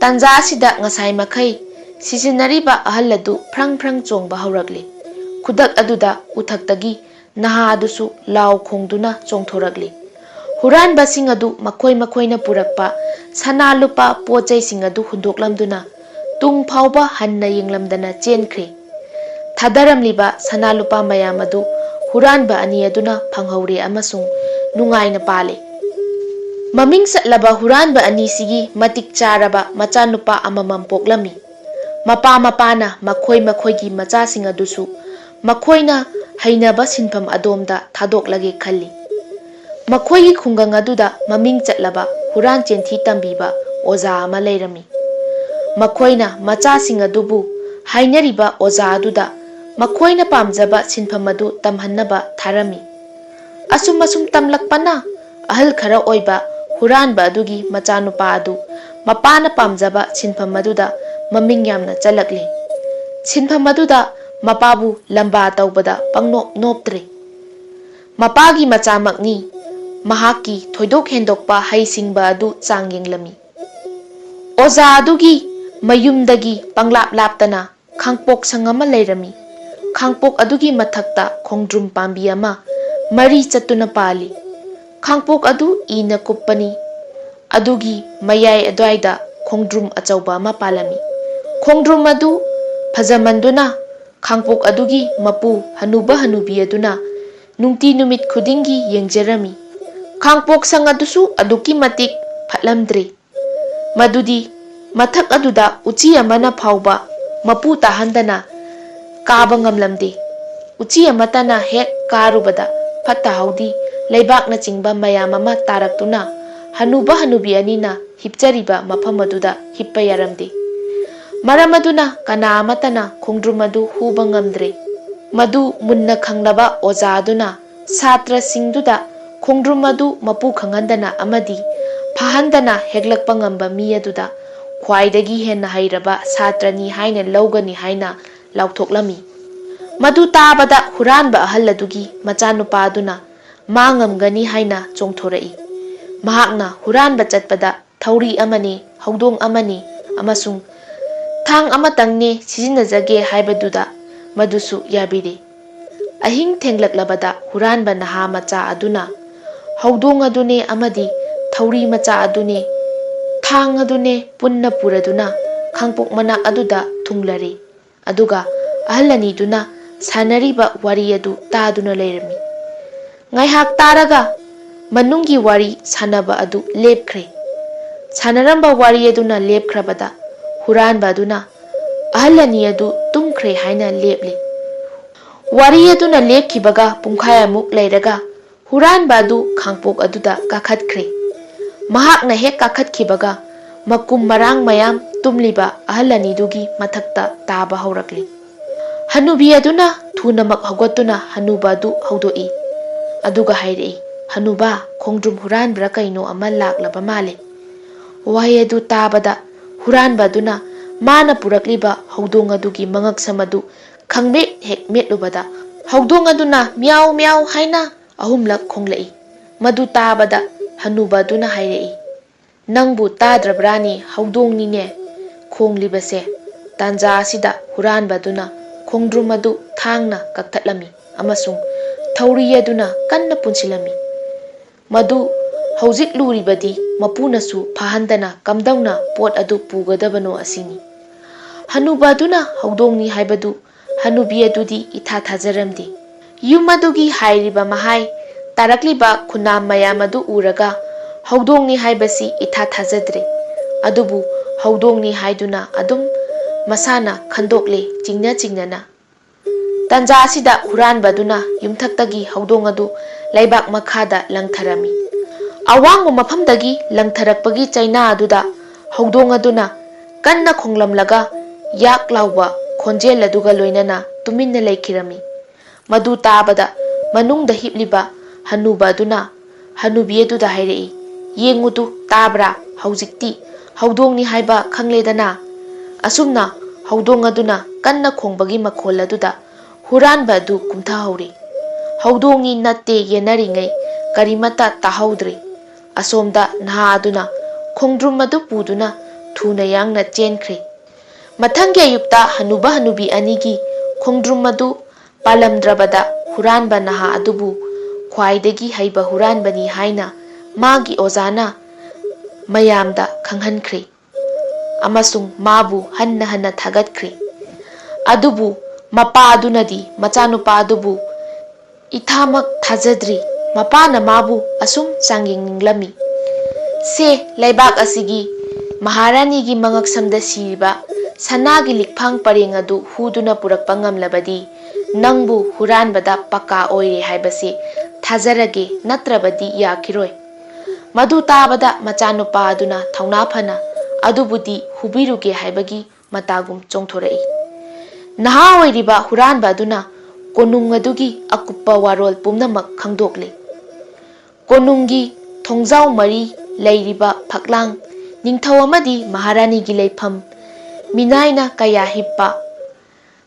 ꯇꯥꯟꯖꯥ ꯑꯁꯤꯗ ꯉꯁꯥꯏ ꯃꯈꯩ ꯁꯤꯖꯤꯟꯅꯔꯤꯕ ꯑꯍꯜ ꯑꯗꯨ ꯐ꯭ꯔꯪ ꯐ꯭ꯔꯪ ꯆꯣꯡꯕ ꯍꯧꯔꯛꯂꯤ꯫ ꯈꯨꯗꯛ ꯑꯗꯨꯗ ꯎꯊꯛꯇꯒꯤ ꯅꯍꯥ ꯑꯗꯨꯁꯨ ꯂꯥꯎ ꯈꯣꯡꯗꯨꯅ ꯆꯣꯡꯊꯣꯔꯛꯂꯤ꯫ ꯍꯨꯔꯥꯟꯕꯁꯤꯡ ꯑꯗꯨ ꯃꯈꯣꯏ ꯃꯈꯣꯏꯅ ꯄꯨꯔꯛꯄ ꯁꯅꯥ ꯂꯨꯄꯥ ꯄꯣꯠ ꯆꯩꯁꯤꯡ ꯑꯗꯨ ꯍꯨꯟꯗꯣꯛꯂꯝꯗꯨꯅ ꯇꯨꯡ ꯐꯥꯎꯕ ꯍꯟꯅ ꯌꯦꯡꯂꯝꯗꯅ ꯆꯦꯟꯈ꯭ꯔꯦ꯫ ꯊꯥꯗꯔꯝꯂꯤꯕ ꯁꯅꯥ ꯂꯨꯄꯥ ꯃꯌꯥꯝ ꯑꯗꯨ ꯍꯨꯔꯥꯟꯕ ꯑꯅꯤ ꯑꯗꯨꯅ ꯐꯪꯍꯧꯔꯦ ꯑꯃꯁꯨꯡ ꯅꯨꯡꯉꯥꯏꯅ ꯄꯥꯜꯂꯦ꯫ ꯃꯃꯤꯡ ꯆꯠꯂꯕ ꯍꯨꯔꯥꯟꯕ ꯑꯅꯤꯁꯤꯒꯤ ꯃꯇꯤꯛ ꯆꯥꯔꯕ ꯃꯆꯥꯅꯨꯄꯥ ꯑꯃꯃꯝ ꯄꯣꯛꯂꯝꯃꯤ꯫ ꯃꯄꯥ ꯃꯄꯥꯅ ꯃꯈꯣꯏ ꯃꯈꯣꯏꯒꯤ ꯃꯆꯥꯁꯤꯡ ꯑꯗꯨꯁꯨ ꯃꯈꯣꯏꯅ ꯍꯩꯅꯕ ꯁꯤꯟꯐꯝ ꯑꯗꯣꯝꯗ ꯊꯥꯗꯣꯛꯂꯒꯦ ꯈꯜꯂꯤ꯫ ꯃꯈꯣꯏꯒꯤ ꯈꯨꯡꯒꯪ ꯑꯗꯨꯗ ꯃꯃꯤꯡ ꯆꯠꯂꯕ ꯍꯨꯔꯥꯟ ꯆꯦꯟꯊꯤ ꯇꯝꯕꯤꯕ ꯑꯣꯖꯥ ꯑꯃ ꯂꯩꯔꯝꯃꯤ꯫ ꯃꯈꯣꯏꯅ ꯃꯆꯥꯁꯤꯡ ꯑꯗꯨꯕꯨ ꯍꯥꯏꯅꯔꯤꯕ ꯑꯣꯖꯥ ꯑꯗꯨꯗ ꯃꯈꯣꯏꯅ ꯄꯥꯝꯖꯕ ꯁꯤꯟꯐꯝ ꯑꯗꯨ ꯇꯝꯍꯟꯅꯕ ꯊꯥꯔꯝꯃꯤ꯫ ꯑꯁꯨꯝ ꯑꯁꯨꯝ ꯇꯝꯂꯛꯄꯅ ꯑꯍꯜ ꯈꯔ ꯑꯣꯏꯕ ꯍꯨꯔꯥꯟꯕ ꯑꯗꯨꯒꯤ ꯃꯆꯥꯅꯨꯄꯥ ꯑꯗꯨ ꯃꯄꯥꯅ ꯄꯥꯝꯖꯕ ꯁꯤꯟꯐꯝ ꯑꯗꯨꯗ ꯃꯃꯤꯡ ꯌꯥꯝꯅ ꯆꯜꯂꯛꯂꯤ꯫ ꯁꯤꯟꯐꯝ ꯑꯗꯨꯗ ꯃꯄꯥꯕꯨ ꯂꯝꯕꯥ ꯇꯧꯕꯗ ꯄꯪꯅꯣꯞ ꯅꯣꯞꯇ꯭ꯔꯦ꯫ ꯃꯄꯥꯒꯤ ꯃꯆꯥꯃꯛꯅꯤ꯫ ꯃꯍꯥꯛꯀꯤ ꯊꯣꯏꯗꯣꯛ ꯍꯦꯟꯗꯣꯛꯄ ꯍꯩꯁꯤꯡꯕ ꯑꯗꯨ ꯆꯥꯡ ꯌꯦꯡꯂꯝꯃꯤ꯫ ꯑꯣꯖꯥ ꯑꯗꯨꯒꯤ ꯃꯌꯨꯝꯗꯒꯤ ꯄꯪꯂꯥꯞ ꯂꯥꯞꯇꯅ ꯈꯥꯡꯄꯣꯛ ꯁꯪ ꯑꯃ ꯂꯩꯔꯝꯃꯤ꯫ ꯈꯥꯡꯄꯣꯛ ꯑꯗꯨꯒꯤ ꯃꯊꯛꯇ ꯈꯣꯡꯗ꯭ꯔꯨꯝ ꯄꯥꯝꯕꯤ ꯑꯃ ꯃꯔꯤ ꯆꯠꯇꯨꯅ ꯄꯥꯜꯂꯤ꯫ ꯈꯥꯡꯄꯣꯛ ꯑꯗꯨ ꯏꯅ ꯀꯨꯞꯄꯅꯤ꯫ ꯑꯗꯨꯒꯤ ꯃꯌꯥꯏ ꯑꯗꯨꯋꯥꯏꯗ ꯈꯣꯡꯗ꯭ꯔꯨꯝ ꯑꯆꯧꯕ ꯑꯃ ꯄꯥꯜꯂꯝꯃꯤ꯫ ꯈꯣꯡꯗ꯭ꯔꯨꯝ ꯑꯗꯨ ꯐꯖꯃꯟꯗꯨꯅ ꯈꯥꯡꯄꯣꯛ ꯑꯗꯨꯒꯤ ꯃꯄꯨ ꯍꯅꯨꯕ ꯍꯅꯨꯕꯤ ꯑꯗꯨꯅ ꯅꯨꯡꯇꯤ ꯅꯨꯃꯤꯠ ꯈꯨꯗꯤꯡꯒꯤ ꯌꯦꯡꯖꯔꯝꯃꯤ꯫ ꯈꯥꯡꯄꯣꯛ ꯁꯪ ꯑꯗꯨꯁꯨ ꯑꯗꯨꯛꯀꯤ ꯃꯇꯤꯛ ꯐꯠꯂꯝꯗ꯭ꯔꯦ꯫ ꯃꯗꯨꯗꯤ ꯃꯊꯛ ꯑꯗꯨꯗ ꯎꯆꯤ ꯑꯃꯅ ꯐꯥꯎꯕ ꯃꯄꯨ ꯇꯥꯍꯟꯗꯅ ꯀꯥꯕ ꯉꯝꯂꯝꯗꯦ꯫ ꯎꯆꯤ ꯑꯃꯠꯇꯅ ꯍꯦꯛ ꯀꯥꯔꯨꯕꯗ ꯐꯠꯇ ꯍꯥꯎꯗꯤ ꯂꯩꯕꯥꯛꯅꯆꯤꯡꯕ ꯃꯌꯥꯝ ꯑꯃ ꯇꯥꯔꯛꯇꯨꯅ ꯍꯅꯨꯕ ꯍꯅꯨꯕꯤ ꯑꯅꯤꯅ ꯍꯤꯞꯆꯔꯤꯕ ꯃꯐꯝ ꯑꯗꯨꯗ ꯍꯤꯞꯄ ꯌꯥꯔꯝꯗꯦ꯫ ꯃꯔꯝ ꯑꯗꯨꯅ ꯀꯅꯥ ꯑꯃꯠꯇꯅ ꯈꯣꯡꯗ꯭ꯔꯨꯝ ꯑꯗꯨ ꯍꯨꯕ ꯉꯝꯗ꯭ꯔꯦ꯫ ꯃꯗꯨ ꯃꯨꯟꯅ ꯈꯪꯂꯕ ꯑꯣꯖꯥ ꯑꯗꯨꯅ ꯁꯥꯇ꯭ꯔꯁꯤꯡꯗꯨꯗ ꯈꯣꯡꯗ꯭ꯔꯨꯝ ꯑꯗꯨ ꯃꯄꯨ ꯈꯪꯍꯟꯗꯅ ꯑꯃꯗꯤ ꯐꯥꯍꯟꯗꯅ ꯍꯦꯛꯂꯛꯄ ꯉꯝꯕ ꯃꯤ ꯑꯗꯨꯗ ꯈ꯭ꯋꯥꯏꯗꯒꯤ ꯍꯦꯟꯅ ꯍꯩꯔꯕ ꯁꯥꯇ꯭ꯔꯅꯤ ꯍꯥꯏꯅ ꯂꯧꯒꯅꯤ ꯍꯥꯏꯅ ꯂꯥꯎꯊꯣꯛꯂꯝꯃꯤ꯫ ꯃꯗꯨ ꯇꯥꯕꯗ ꯍꯨꯔꯥꯟꯕ ꯑꯍꯜ ꯑꯗꯨꯒꯤ ꯃꯆꯥꯅꯨꯄꯥ ꯑꯗꯨꯅ ꯃꯥ ꯉꯝꯒꯅꯤ ꯍꯥꯏꯅ ꯆꯣꯡꯊꯣꯔꯛꯏ꯫ ꯃꯍꯥꯛꯅ ꯍꯨꯔꯥꯟꯕ ꯆꯠꯄꯗ ꯊꯧꯔꯤ ꯑꯃꯅꯤ, ꯍꯧꯗꯣꯡ ꯑꯃꯅꯤ ꯑꯃꯁꯨꯡ ꯊꯥꯡ ꯑꯃꯇꯪꯅꯦ ꯁꯤꯖꯤꯟꯅꯖꯒꯦ ꯍꯥꯏꯕꯗꯨꯗ ꯃꯗꯨꯁꯨ ꯌꯥꯕꯤꯔꯦ꯫ ꯑꯍꯤꯡ ꯊꯦꯡꯂꯛꯂꯕꯗ ꯍꯨꯔꯥꯟꯕ ꯅꯍꯥ ꯃꯆꯥ ꯑꯗꯨꯅ ꯍꯧꯗꯣꯡ ꯑꯗꯨꯅꯦ ꯑꯃꯗꯤ ꯊꯧꯔꯤ ꯃꯆꯥ ꯑꯗꯨꯅꯦ, ꯊꯥꯡ ꯑꯗꯨꯅꯦ ꯄꯨꯟꯅ ꯄꯨꯔꯗꯨꯅ ꯈꯥꯡꯄꯣꯛ ꯃꯅꯥꯛ ꯑꯗꯨꯗ ꯊꯨꯡꯂꯔꯦ꯫ ꯑꯗꯨꯒ ꯑꯍꯜ ꯑꯅꯤꯗꯨꯅ ꯁꯥꯟꯅꯔꯤꯕ ꯋꯥꯔꯤ ꯑꯗꯨ ꯇꯥꯗꯨꯅ ꯂꯩꯔꯝꯃꯤ꯫ ꯉꯥꯏꯍꯥꯛ ꯇꯥꯔꯒ ꯃꯅꯨꯡꯒꯤ ꯋꯥꯔꯤ ꯁꯥꯟꯅꯕ ꯑꯗꯨ ꯂꯦꯞꯈ꯭ꯔꯦ꯫ ꯁꯥꯟꯅꯔꯝꯕ ꯋꯥꯔꯤ ꯑꯗꯨꯅ ꯂꯦꯞꯈ꯭ꯔꯕꯗ ꯍꯨꯔꯥꯟꯕ ꯑꯗꯨꯅ ꯑꯍꯜ ꯑꯅꯤ ꯑꯗꯨ ꯇꯨꯝꯈ꯭ꯔꯦ ꯍꯥꯏꯅ ꯂꯦꯞꯂꯦ꯫ ꯋꯥꯔꯤ ꯑꯗꯨꯅ ꯂꯦꯞꯈꯤꯕꯒ ꯄꯨꯡꯈꯥꯏ ꯑꯃꯨꯛ ꯂꯩꯔꯒ ꯍꯨꯔꯥꯟꯕ ꯑꯗꯨ ꯈꯥꯡꯄꯣꯛ ꯑꯗꯨꯗ ꯀꯥꯈꯠꯈ꯭ꯔꯦ꯫ ꯃꯍꯥꯛꯅ ꯍꯦꯛ ꯀꯥꯈꯠꯈꯤꯕꯒ ꯃꯀꯨꯝ ꯃꯔꯥꯡ ꯃꯌꯥꯝ ꯇꯨꯝꯂꯤꯕ ꯑꯍꯜ ꯑꯅꯤꯗꯨꯒꯤ ꯃꯊꯛꯇ ꯇꯥꯕ ꯍꯧꯔꯛꯂꯤ꯫ ꯍꯅꯨꯕꯤ ꯑꯗꯨꯅ ꯊꯨꯅꯃꯛ ꯍꯧꯒꯠꯇꯨꯅ ꯍꯅꯨꯕ ꯑꯗꯨ ꯍꯧꯗꯣꯛꯏ꯫ ꯑꯗꯨꯒ ꯍꯥꯏꯔꯛꯏ, "ꯍꯅꯨꯕ, ꯈꯣꯡꯗ꯭ꯔꯨꯝ ꯍꯨꯔꯥꯟꯕ꯭ꯔꯥ ꯀꯩꯅꯣ ꯑꯃ ꯂꯥꯛꯂꯕ ꯃꯥꯜꯂꯦ꯫" ꯋꯥꯍꯩ ꯑꯗꯨ ꯇꯥꯕꯗ ꯍꯨꯔꯥꯟꯕ ꯑꯗꯨꯅ ꯃꯥꯅ ꯄꯨꯔꯛꯂꯤꯕ ꯍꯧꯗꯣꯡ ꯑꯗꯨꯒꯤ ꯃꯉꯛꯁꯝ ꯑꯗꯨ ꯈꯪꯃꯦꯠ ꯍꯦꯛ ꯃꯦꯠꯂꯨꯕꯗ ꯍꯧꯗꯣꯡ ꯑꯗꯨꯅ "ꯃꯤꯌꯥꯎ ꯃꯤꯌꯥꯎ" ꯍꯥꯏꯅ ꯑꯍꯨꯝꯂꯛ ꯈꯣꯡꯂꯛꯏ꯫ ꯃꯗꯨ ꯇꯥꯕꯗ ꯍꯅꯨꯕ ꯑꯗꯨꯅ ꯍꯥꯏꯔꯛꯏ, "ꯅꯪꯕꯨ ꯇꯥꯗ꯭ꯔꯕ꯭ꯔꯥꯅꯦ, ꯍꯧꯗꯣꯡꯅꯤꯅꯦ ꯈꯣꯡꯂꯤꯕꯁꯦ?" ꯇꯥꯟꯖꯥ ꯑꯁꯤꯗ ꯍꯨꯔꯥꯟꯕ ꯑꯗꯨꯅ ꯈꯣꯡꯗ꯭ꯔꯨꯝ ꯑꯗꯨ ꯊꯥꯡꯅ ꯀꯛꯊꯠꯂꯝꯃꯤ ꯑꯃꯁꯨꯡ ꯊꯧꯔꯤ ꯑꯗꯨꯅ ꯀꯟꯅ ꯄꯨꯟꯁꯤꯜꯂꯝꯃꯤ꯫ ꯃꯗꯨ ꯍꯧꯖꯤꯛ ꯂꯨꯔꯤꯕꯗꯤ ꯃꯄꯨꯅꯁꯨ ꯐꯥꯍꯟꯗꯅ ꯀꯝꯗꯧꯅ ꯄꯣꯠ ꯑꯗꯨ ꯄꯨꯒꯗꯕꯅꯣ ꯑꯁꯤꯅꯤ꯫ ꯍꯅꯨꯕ ꯑꯗꯨꯅ ꯍꯧꯗꯣꯡꯅꯤ ꯍꯥꯏꯕꯗꯨ ꯍꯅꯨꯕꯤ ꯑꯗꯨꯗꯤ ꯏꯊꯥ ꯊꯥꯖꯔꯝꯗꯦ꯫ ꯌꯨꯝ ꯑꯗꯨꯒꯤ ꯍꯥꯏꯔꯤꯕ ꯃꯍꯥꯏ ꯇꯥꯔꯛꯂꯤꯕ ꯈꯨꯟꯅꯥꯝ ꯃꯌꯥꯝ ꯑꯗꯨ ꯎꯔꯒ ꯍꯧꯗꯣꯡꯅꯤ ꯍꯥꯏꯕꯁꯤ ꯏꯊꯥ ꯊꯥꯖꯗ꯭ꯔꯦ꯫ ꯑꯗꯨꯕꯨ ꯍꯧꯗꯣꯡꯅꯤ ꯍꯥꯏꯗꯨꯅ ꯑꯗꯨꯝ ꯃꯁꯥꯅ ꯈꯟꯗꯣꯛꯂꯦ ꯆꯤꯡꯅ ꯆꯤꯡꯅꯅ꯫ ꯇꯥꯟꯖꯥ ꯑꯁꯤꯗ ꯍꯨꯔꯥꯟꯕ ꯑꯗꯨꯅ ꯌꯨꯝꯊꯛꯇꯒꯤ ꯍꯧꯗꯣꯡ ꯑꯗꯨ ꯂꯩꯕꯥꯛ ꯃꯈꯥꯗ ꯂꯪꯊꯔꯝꯃꯤ꯫ ꯑꯋꯥꯡꯕ ꯃꯐꯝꯗꯒꯤ ꯂꯪꯊꯔꯛꯄꯒꯤ ꯆꯩꯅꯥ ꯑꯗꯨꯗ ꯍꯧꯗꯣꯡ ꯑꯗꯨꯅ ꯀꯟꯅ ꯈꯣꯡꯂꯝꯂꯒ ꯌꯥꯛ ꯂꯥꯎꯕ ꯈꯣꯟꯖꯦꯜ ꯑꯗꯨꯒ ꯂꯣꯏꯅꯅ ꯇꯨꯃꯤꯟꯅ ꯂꯩꯈꯤꯔꯝꯃꯤ꯫ ꯃꯗꯨ ꯇꯥꯕꯗ ꯃꯅꯨꯡꯗ ꯍꯤꯞꯂꯤꯕ ꯍꯅꯨꯕ ꯑꯗꯨꯅ ꯍꯅꯨꯕꯤ ꯑꯗꯨꯗ ꯍꯥꯏꯔꯛꯏ, "ꯌꯦꯡꯉꯨꯗꯨ, ꯇꯥꯕ꯭ꯔꯥ? ꯍꯧꯖꯤꯛꯇꯤ ꯍꯧꯗꯣꯡꯅꯤ ꯍꯥꯏꯕ ꯈꯪꯂꯦꯗꯅ?" ꯑꯁꯨꯝꯅ ꯍꯧꯗꯣꯡ ꯑꯗꯨꯅ ꯀꯟꯅ ꯈꯣꯡꯕꯒꯤ ꯃꯈꯣꯜ ꯑꯗꯨꯗ ꯍꯨꯔꯥꯟꯕ ꯑꯗꯨ ꯀꯨꯝꯊꯍꯧꯔꯤ꯫ ꯍꯧꯗꯣꯡꯅꯤ ꯅꯠꯇꯦ ꯌꯦꯟꯅꯔꯤꯉꯩ ꯀꯔꯤꯃꯠꯇ ꯇꯥꯍꯧꯗ꯭ꯔꯦ꯫ ꯑꯁꯣꯝꯗ ꯅꯍꯥ ꯑꯗꯨꯅ ꯈꯣꯡꯗ꯭ꯔꯨꯝ ꯑꯗꯨ ꯄꯨꯗꯨꯅ ꯊꯨꯅ ꯌꯥꯡꯅ ꯆꯦꯟꯈ꯭ꯔꯦ꯫ ꯃꯊꯪꯒꯤ ꯑꯌꯨꯛꯇ ꯍꯅꯨꯕ ꯍꯅꯨꯕꯤ ꯑꯅꯤꯒꯤ ꯈꯣꯡꯗ꯭ꯔꯨꯝ ꯑꯗꯨ ꯄꯥꯜꯂꯝꯗ꯭ꯔꯕꯗ ꯍꯨꯔꯥꯟꯕ ꯅꯍꯥ ꯑꯗꯨꯕꯨ ꯈ꯭ꯋꯥꯏꯗꯒꯤ ꯍꯩꯕ ꯍꯨꯔꯥꯟꯕꯅꯤ ꯍꯥꯏꯅ ꯃꯥꯒꯤ ꯑꯣꯖꯥꯅ ꯃꯌꯥꯝꯗ ꯈꯪꯍꯟꯈ꯭ꯔꯦ ꯑꯃꯁꯨꯡ ꯃꯥꯕꯨ ꯍꯟꯅ ꯍꯟꯅ ꯊꯥꯒꯠꯈ꯭ꯔꯦ꯫ ꯑꯗꯨꯕꯨ ꯃꯄꯥ ꯑꯗꯨꯅꯗꯤ ꯃꯆꯥꯅꯨꯄꯥ ꯑꯗꯨꯕꯨ ꯏꯊꯥꯃꯛ ꯊꯥꯖꯗ꯭ꯔꯤ꯫ ꯃꯄꯥꯅ ꯃꯥꯕꯨ ꯑꯁꯨꯝ ꯆꯥꯡꯌꯦꯡ ꯅꯤꯡꯂꯝꯃꯤ, "ꯁꯦ, ꯂꯩꯕꯥꯛ ꯑꯁꯤꯒꯤ ꯃꯍꯥꯔꯥꯅꯤꯒꯤ ꯃꯉꯛꯁꯝꯗ ꯁꯤꯔꯤꯕ ꯁꯅꯥꯒꯤ ꯂꯤꯛꯐꯥꯡ ꯄꯔꯦꯡ ꯑꯗꯨ ꯍꯨꯗꯨꯅ ꯄꯨꯔꯛꯄ ꯉꯝꯂꯕꯗꯤ ꯅꯪꯕꯨ ꯍꯨꯔꯥꯟꯕꯗ ꯄꯀꯥ ꯑꯣꯏꯔꯦ ꯍꯥꯏꯕꯁꯤ ꯊꯥꯖꯔꯒꯦ, ꯅꯠꯇ꯭ꯔꯕꯗꯤ ꯌꯥꯈꯤꯔꯣꯏ"꯫ ꯃꯗꯨ ꯇꯥꯕꯗ ꯃꯆꯥꯅꯨꯄꯥ ꯑꯗꯨꯅ ꯊꯧꯅꯥ ꯐꯅ ꯑꯗꯨꯕꯨꯗꯤ ꯍꯨꯕꯤꯔꯨꯒꯦ ꯍꯥꯏꯕꯒꯤ ꯃꯇꯥꯒꯨꯝ ꯆꯣꯡꯊꯣꯔꯛꯏ꯫ ꯅꯍꯥ ꯑꯣꯏꯔꯤꯕ ꯍꯨꯔꯥꯟꯕ ꯑꯗꯨꯅ ꯀꯣꯅꯨꯡ ꯑꯗꯨꯒꯤ ꯑꯀꯨꯞꯄ ꯋꯥꯔꯣꯜ ꯄꯨꯝꯅꯃꯛ ꯈꯪꯗꯣꯛꯂꯦ꯫ ꯀꯣꯅꯨꯡꯒꯤ ꯊꯣꯡꯖꯥꯎ ꯃꯔꯤ ꯂꯩꯔꯤꯕ ꯐꯛꯂꯥꯡ, ꯅꯤꯡꯊꯧ ꯑꯃꯗꯤ ꯃꯍꯥꯔꯥꯅꯤꯒꯤ ꯂꯩꯐꯝ, ꯃꯤꯅꯥꯏꯅ ꯀꯌꯥ ꯍꯤꯞꯄ,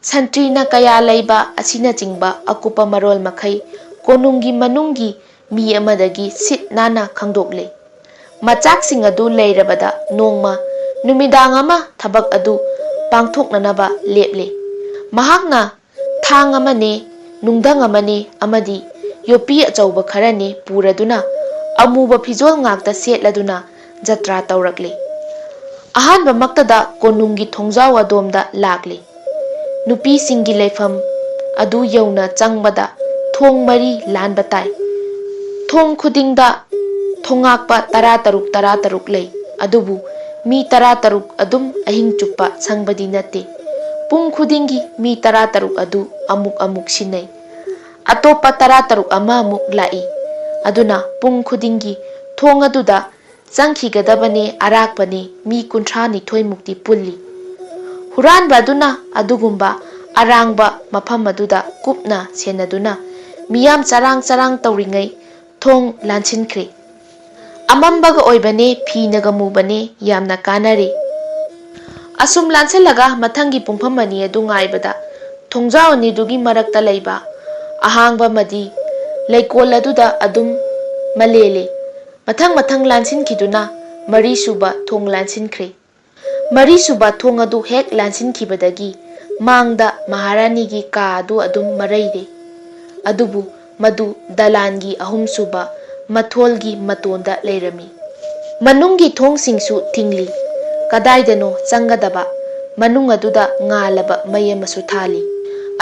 ꯁꯟꯇ꯭ꯔꯤꯅ ꯀꯌꯥ ꯂꯩꯕ ꯑꯁꯤꯅꯆꯤꯡꯕ ꯑꯀꯨꯞꯄ ꯃꯔꯣꯜ ꯃꯈꯩ ꯀꯣꯅꯨꯡꯒꯤ ꯃꯅꯨꯡꯒꯤ ꯃꯤ ꯑꯃꯗꯒꯤ ꯁꯤꯠ ꯅꯥꯟꯅ ꯈꯪꯗꯣꯛꯂꯦ꯫ ꯃꯆꯥꯛꯁꯤꯡ ꯑꯗꯨ ꯂꯩꯔꯕꯗ ꯅꯣꯡꯃ ꯅꯨꯃꯤꯗꯥꯡ ꯑꯃ ꯊꯕꯛ ꯑꯗꯨ ꯄꯥꯡꯊꯣꯛꯅꯅꯕ ꯂꯦꯞꯂꯦ꯫ ꯃꯍꯥꯛꯅ ꯊꯥꯡ ꯑꯃꯅꯦ, ꯅꯨꯡꯙꯪ ꯑꯃꯅꯦ ꯑꯃꯗꯤ ꯌꯣꯠꯄꯤ ꯑꯆꯧꯕ ꯈꯔꯅꯦ ꯄꯨꯔꯗꯨꯅ ꯑꯃꯨꯕ ꯐꯤꯖꯣꯜ ꯉꯥꯛꯇ ꯁꯦꯠꯂꯗꯨꯅ ꯖꯇ꯭ꯔꯥ ꯇꯧꯔꯛꯂꯦ꯫ ꯑꯍꯥꯟꯕꯃꯛꯇꯗ ꯀꯣꯅꯨꯡꯒꯤ ꯊꯣꯡꯖꯥꯎ ꯑꯗꯣꯝꯗ ꯂꯥꯛꯂꯦ꯫ ꯅꯨꯄꯤꯁꯤꯡꯒꯤ ꯂꯩꯐꯝ ꯑꯗꯨ ꯌꯧꯅ ꯆꯪꯕꯗ ꯊꯣꯡ ꯃꯔꯤ ꯂꯥꯟꯕ ꯇꯥꯏ꯫ ꯊꯣꯡ ꯈꯨꯗꯤꯡꯗ ꯊꯣꯉꯥꯛꯄ ꯇꯔꯥ ꯇꯔꯨꯛ ꯇꯔꯥ ꯇꯔꯨꯛ ꯂꯩ, ꯑꯗꯨꯕꯨ ꯃꯤ ꯇꯔꯥ ꯇꯔꯨꯛ ꯑꯗꯨꯝ ꯑꯍꯤꯡ ꯆꯨꯞꯄ ꯁꯪꯕꯗꯤ ꯅꯠꯇꯦ꯫ ꯄꯨꯡ ꯈꯨꯗꯤꯡꯒꯤ ꯃꯤ ꯇꯔꯥ ꯇꯔꯨꯛ ꯑꯗꯨ ꯑꯃꯨꯛ ꯑꯃꯨꯛ ꯁꯤꯟꯅꯩ꯫ ꯑꯇꯣꯞꯄ ꯇꯔꯥ ꯇꯔꯨꯛ ꯑꯃ ꯑꯃꯨꯛ ꯂꯥꯛꯏ꯫ ꯑꯗꯨꯅ ꯄꯨꯡ ꯈꯨꯗꯤꯡꯒꯤ ꯊꯣꯡ ꯑꯗꯨꯗ ꯆꯪꯈꯤꯒꯗꯕꯅꯦ ꯑꯔꯥꯛꯄꯅꯦ ꯃꯤ ꯀꯨꯟꯊ꯭ꯔꯥ ꯅꯤꯊꯣꯏꯃꯨꯛꯇꯤ ꯄꯨꯜꯂꯤ꯫ ꯍꯨꯔꯥꯟꯕ ꯑꯗꯨꯅ ꯑꯗꯨꯒꯨꯝꯕ ꯑꯔꯥꯡꯕ ꯃꯐꯝ ꯑꯗꯨꯗ ꯀꯨꯞꯅ ꯁꯦꯟꯅꯗꯨꯅ ꯃꯤꯌꯥꯝ ꯆꯔꯥꯡ ꯆꯔꯥꯡ ꯇꯧꯔꯤꯉꯩ ꯊꯣꯡ ꯂꯥꯟꯁꯤꯟꯈ꯭ꯔꯦ꯫ ꯑꯃꯝꯕꯒ ꯑꯣꯏꯕꯅꯦ, ꯐꯤꯅꯒ ꯃꯨꯕꯅꯦ, ꯌꯥꯝꯅ ꯀꯥꯟꯅꯔꯦ꯫ ꯑꯁꯨꯝ ꯂꯥꯟꯁꯤꯜꯂꯒ ꯃꯊꯪꯒꯤ ꯄꯨꯡꯐꯝ ꯑꯅꯤ ꯑꯗꯨ ꯉꯥꯏꯕꯗ ꯊꯣꯡꯖꯥꯎ ꯑꯅꯤꯗꯨꯒꯤ ꯃꯔꯛꯇ ꯂꯩꯕ ꯑꯍꯥꯡꯕ ꯑꯃꯗꯤ ꯂꯩꯀꯣꯜ ꯑꯗꯨꯗ ꯑꯗꯨꯝ ꯃꯂꯦꯜꯂꯦ꯫ ꯃꯊꯪ ꯃꯊꯪ ꯂꯥꯟꯁꯤꯟꯈꯤꯗꯨꯅ ꯃꯔꯤꯁꯨꯕ ꯊꯣꯡ ꯂꯥꯟꯁꯤꯟꯈ꯭ꯔꯦ꯫ ꯃꯔꯤꯁꯨꯕ ꯊꯣꯡ ꯑꯗꯨ ꯍꯦꯛ ꯂꯥꯟꯁꯤꯟꯈꯤꯕꯗꯒꯤ ꯃꯥꯡꯗ ꯃꯍꯥꯔꯥꯅꯤꯒꯤ ꯀꯥ ꯑꯗꯨ ꯑꯗꯨꯝ ꯃꯔꯩꯔꯦ꯫ ꯑꯗꯨꯕꯨ ꯃꯗꯨ ꯗꯂꯥꯟꯒꯤ ꯑꯍꯨꯝꯁꯨꯕ ꯃꯊꯣꯜꯒꯤ ꯃꯇꯣꯟꯗ ꯂꯩꯔꯝꯃꯤ꯫ ꯃꯅꯨꯡꯒꯤ ꯊꯣꯡꯁꯤꯡꯁꯨ ꯊꯤꯡꯂꯤ꯫ ꯀꯗꯥꯏꯗꯅꯣ ꯆꯪꯒꯗꯕ ꯃꯅꯨꯡ ꯑꯗꯨꯗ ꯉꯥꯜꯂꯕ ꯃꯩ ꯑꯃꯁꯨ ꯊꯥꯜꯂꯤ꯫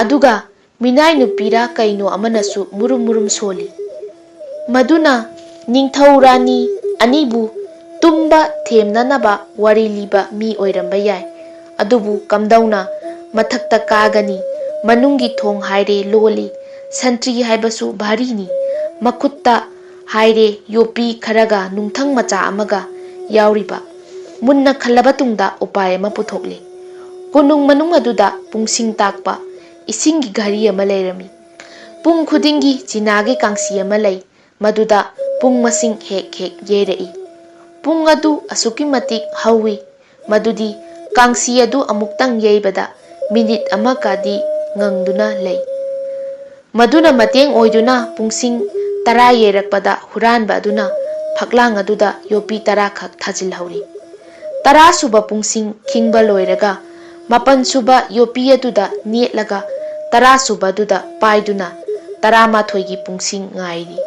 ꯑꯗꯨꯒ ꯃꯤꯅꯥꯏ ꯅꯨꯄꯤꯔꯥ ꯀꯩꯅꯣ ꯑꯃꯅꯁꯨ ꯃꯨꯔꯨꯝ ꯃꯨꯔꯨꯝ ꯁꯣꯜꯂꯤ꯫ ꯃꯗꯨꯅ ꯅꯤꯡꯊꯧ ꯔꯥꯅꯤ ꯑꯅꯤꯕꯨ ꯇꯨꯝꯕ ꯊꯦꯝꯅꯅꯕ ꯋꯥꯔꯤ ꯂꯤꯕ ꯃꯤ ꯑꯣꯏꯔꯝꯕ ꯌꯥꯏ꯫ ꯑꯗꯨꯕꯨ ꯀꯝꯗꯧꯅ ꯃꯊꯛꯇ ꯀꯥꯒꯅꯤ? ꯃꯅꯨꯡꯒꯤ ꯊꯣꯡ ꯍꯥꯏꯔꯦ ꯂꯣꯜꯂꯤ, ꯁꯟꯇ꯭ꯔꯤ ꯍꯥꯏꯕꯁꯨ ꯚꯥꯔꯤꯅꯤ꯫ ꯃꯈꯨꯠꯇ ꯍꯥꯏꯔꯦ ꯌꯣꯠꯄꯤ ꯈꯔꯒ ꯅꯨꯡꯊꯪ ꯃꯆꯥ ꯑꯃꯒ ꯌꯥꯎꯔꯤꯕ꯫ ꯃꯨꯟꯅ ꯈꯜꯂꯕ ꯇꯨꯡꯗ ꯎꯄꯥꯏ ꯑꯃ ꯄꯨꯊꯣꯛꯂꯦ꯫ ꯀꯣꯅꯨꯡ ꯃꯅꯨꯡ ꯑꯗꯨꯗ ꯄꯨꯡꯁꯤꯡ ꯇꯥꯛꯄ ꯏꯁꯤꯡꯒꯤ ꯘꯔꯤ ꯑꯃ ꯂꯩꯔꯝꯃꯤ꯫ ꯄꯨꯡ ꯈꯨꯗꯤꯡꯒꯤ ꯆꯤꯅꯥꯒꯤ ꯀꯥꯡꯁꯤ ꯑꯃ ꯂꯩ, ꯃꯗꯨꯗ ꯄꯨꯡ ꯃꯁꯤꯡ ꯍꯦꯛ ꯍꯦꯛ ꯌꯩꯔꯛꯏ꯫ ꯄꯨꯡ ꯑꯗꯨ ꯑꯁꯨꯛꯀꯤ ꯃꯇꯤꯛ ꯍꯧꯏ, ꯃꯗꯨꯗꯤ ꯀꯥꯡꯁꯤ ꯑꯗꯨ ꯑꯃꯨꯛꯇꯪ ꯌꯩꯕꯗ ꯃꯤꯅꯤꯠ ꯑꯃꯒꯗꯤ ꯉꯪꯗꯨꯅ ꯂꯩ꯫ ꯃꯗꯨꯅ ꯃꯇꯦꯡ ꯑꯣꯏꯗꯨꯅ ꯄꯨꯡꯁꯤꯡ ꯇꯔꯥ ꯌꯩꯔꯛꯄꯗ ꯍꯨꯔꯥꯟꯕ ꯑꯗꯨꯅ ꯐꯛꯂꯥꯡ ꯑꯗꯨꯗ ꯌꯣꯠꯄꯤ ꯇꯔꯥꯈꯛ ꯊꯥꯖꯤꯜꯍꯧꯔꯤ꯫ ꯇꯔꯥꯁꯨꯕ ꯄꯨꯡꯁꯤꯡ ꯈꯤꯡꯕ ꯂꯣꯏꯔꯒ ꯃꯥꯄꯟꯁꯨꯕ ꯌꯣꯠꯄꯤ ꯑꯗꯨꯗ ꯅꯦꯠꯂꯒ ꯇꯔꯥꯁꯨꯕꯗꯨꯗ ꯄꯥꯏꯗꯨꯅ ꯇꯔꯥꯃꯥꯊꯣꯏꯒꯤ ꯄꯨꯡꯁꯤꯡ ꯉꯥꯏꯔꯤ꯫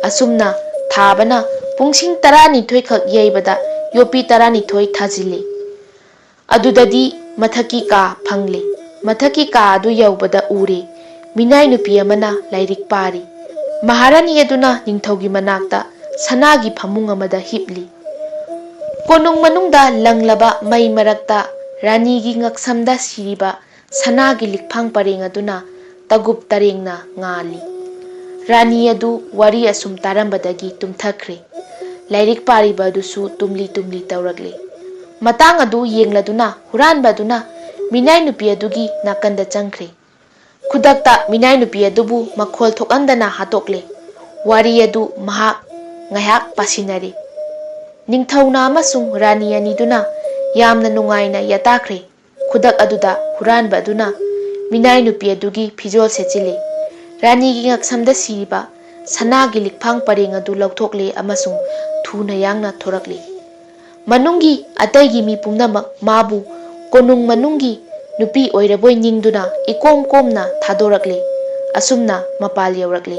ꯑꯁꯨꯝꯅ ꯊꯥꯕꯅ ꯄꯨꯡꯁꯤꯡ ꯇꯔꯥꯅꯤꯊꯣꯏꯈꯛ ꯌꯩꯕꯗ ꯌꯣꯠꯄꯤ ꯇꯔꯥꯅꯤꯊꯣꯏ ꯊꯥꯖꯤꯜꯂꯤ꯫ ꯑꯗꯨꯗꯗꯤ ꯃꯊꯛꯀꯤ ꯀꯥ ꯐꯪꯂꯦ꯫ ꯃꯊꯛꯀꯤ ꯀꯥ ꯑꯗꯨ ꯌꯧꯕꯗ ꯎꯔꯦ, ꯃꯤꯅꯥꯏ ꯅꯨꯄꯤ ꯑꯃꯅ ꯂꯥꯏꯔꯤꯛ ꯄꯥꯔꯤ꯫ ꯃꯍꯥꯔꯥꯅꯤ ꯑꯗꯨꯅ ꯅꯤꯡꯊꯧꯒꯤ ꯃꯅꯥꯛꯇ ꯁꯅꯥꯒꯤ ꯐꯃꯨꯡ ꯑꯃꯗ ꯍꯤꯞꯂꯤ꯫ ꯀꯣꯅꯨꯡ ꯃꯅꯨꯡꯗ ꯂꯪꯂꯕ ꯃꯩ ꯃꯔꯛꯇ ꯔꯥꯅꯤꯒꯤ ꯉꯛꯁꯝꯗ ꯁꯤꯔꯤꯕ ꯁꯅꯥꯒꯤ ꯂꯤꯛꯐꯥꯡ ꯄꯔꯦꯡ ꯑꯗꯨꯅ ꯇꯒꯨꯞ ꯇꯔꯦꯡꯅ ꯉꯥꯜꯂꯤ꯫ ꯔꯥꯅꯤ ꯑꯗꯨ ꯋꯥꯔꯤ ꯑꯁꯨꯝ ꯇꯥꯔꯝꯕꯗꯒꯤ ꯇꯨꯝꯊꯈ꯭ꯔꯦ꯫ ꯂꯥꯏꯔꯤꯛ ꯄꯥꯔꯤꯕ ꯑꯗꯨꯁꯨ ꯇꯨꯝꯂꯤ ꯇꯨꯝꯂꯤ ꯇꯧꯔꯛꯂꯦ꯫ ꯃꯇꯥꯡ ꯑꯗꯨ ꯌꯦꯡꯂꯗꯨꯅ ꯍꯨꯔꯥꯟꯕ ꯑꯗꯨꯅ ꯃꯤꯅꯥꯏ ꯅꯨꯄꯤ ꯑꯗꯨꯒꯤ ꯅꯥꯀꯟꯗ ꯆꯪꯈ꯭ꯔꯦ꯫ ꯈꯨꯗꯛꯇ ꯃꯤꯅꯥꯏ ꯅꯨꯄꯤ ꯑꯗꯨꯕꯨ ꯃꯈꯣꯜ ꯊꯣꯛꯍꯟꯗꯅ ꯍꯥꯠꯇꯣꯛꯂꯦ꯫ ꯋꯥꯔꯤ ꯑꯗꯨ ꯃꯍꯥꯛ ꯉꯥꯏꯍꯥꯛ ꯄꯥꯁꯤꯟꯅꯔꯦ꯫ ꯅꯤꯡꯊꯧꯅ ꯑꯃꯁꯨꯡ ꯔꯥꯅꯤ ꯑꯅꯤꯗꯨꯅ ꯌꯥꯝꯅ ꯅꯨꯡꯉꯥꯏꯅ ꯌꯥꯇꯥꯈ꯭ꯔꯦ꯫ ꯈꯨꯗꯛ ꯑꯗꯨꯗ ꯍꯨꯔꯥꯟꯕ ꯑꯗꯨꯅ ꯃꯤꯅꯥꯏ ꯅꯨꯄꯤ ꯑꯗꯨꯒꯤ ꯐꯤꯖꯣꯜ ꯁꯦꯠꯆꯤꯜꯂꯤ꯫ ꯔꯥꯅꯤꯒꯤ ꯉꯛꯁꯝꯗ ꯁꯤꯔꯤꯕ ꯁꯅꯥꯒꯤ ꯂꯤꯛꯐꯥꯡ ꯄꯔꯦꯡ ꯑꯗꯨ ꯂꯧꯊꯣꯛꯂꯦ ꯑꯃꯁꯨꯡ ꯊꯨꯅ ꯌꯥꯡꯅ ꯊꯣꯔꯛꯂꯦ꯫ ꯃꯅꯨꯡꯒꯤ ꯑꯇꯩꯒꯤ ꯃꯤ ꯄꯨꯝꯅꯃꯛ ꯃꯥꯕꯨ ꯀꯣꯅꯨꯡ ꯃꯅꯨꯡꯒꯤ ꯅꯨꯄꯤ ꯑꯣꯏꯔꯕꯣꯏ ꯅꯤꯡꯗꯨꯅ ꯏꯀꯣꯝ ꯀꯣꯝꯅ ꯊꯥꯗꯣꯔꯛꯂꯦ꯫ ꯑꯁꯨꯝꯅ ꯃꯄꯥꯜ ꯌꯧꯔꯛꯂꯦ꯫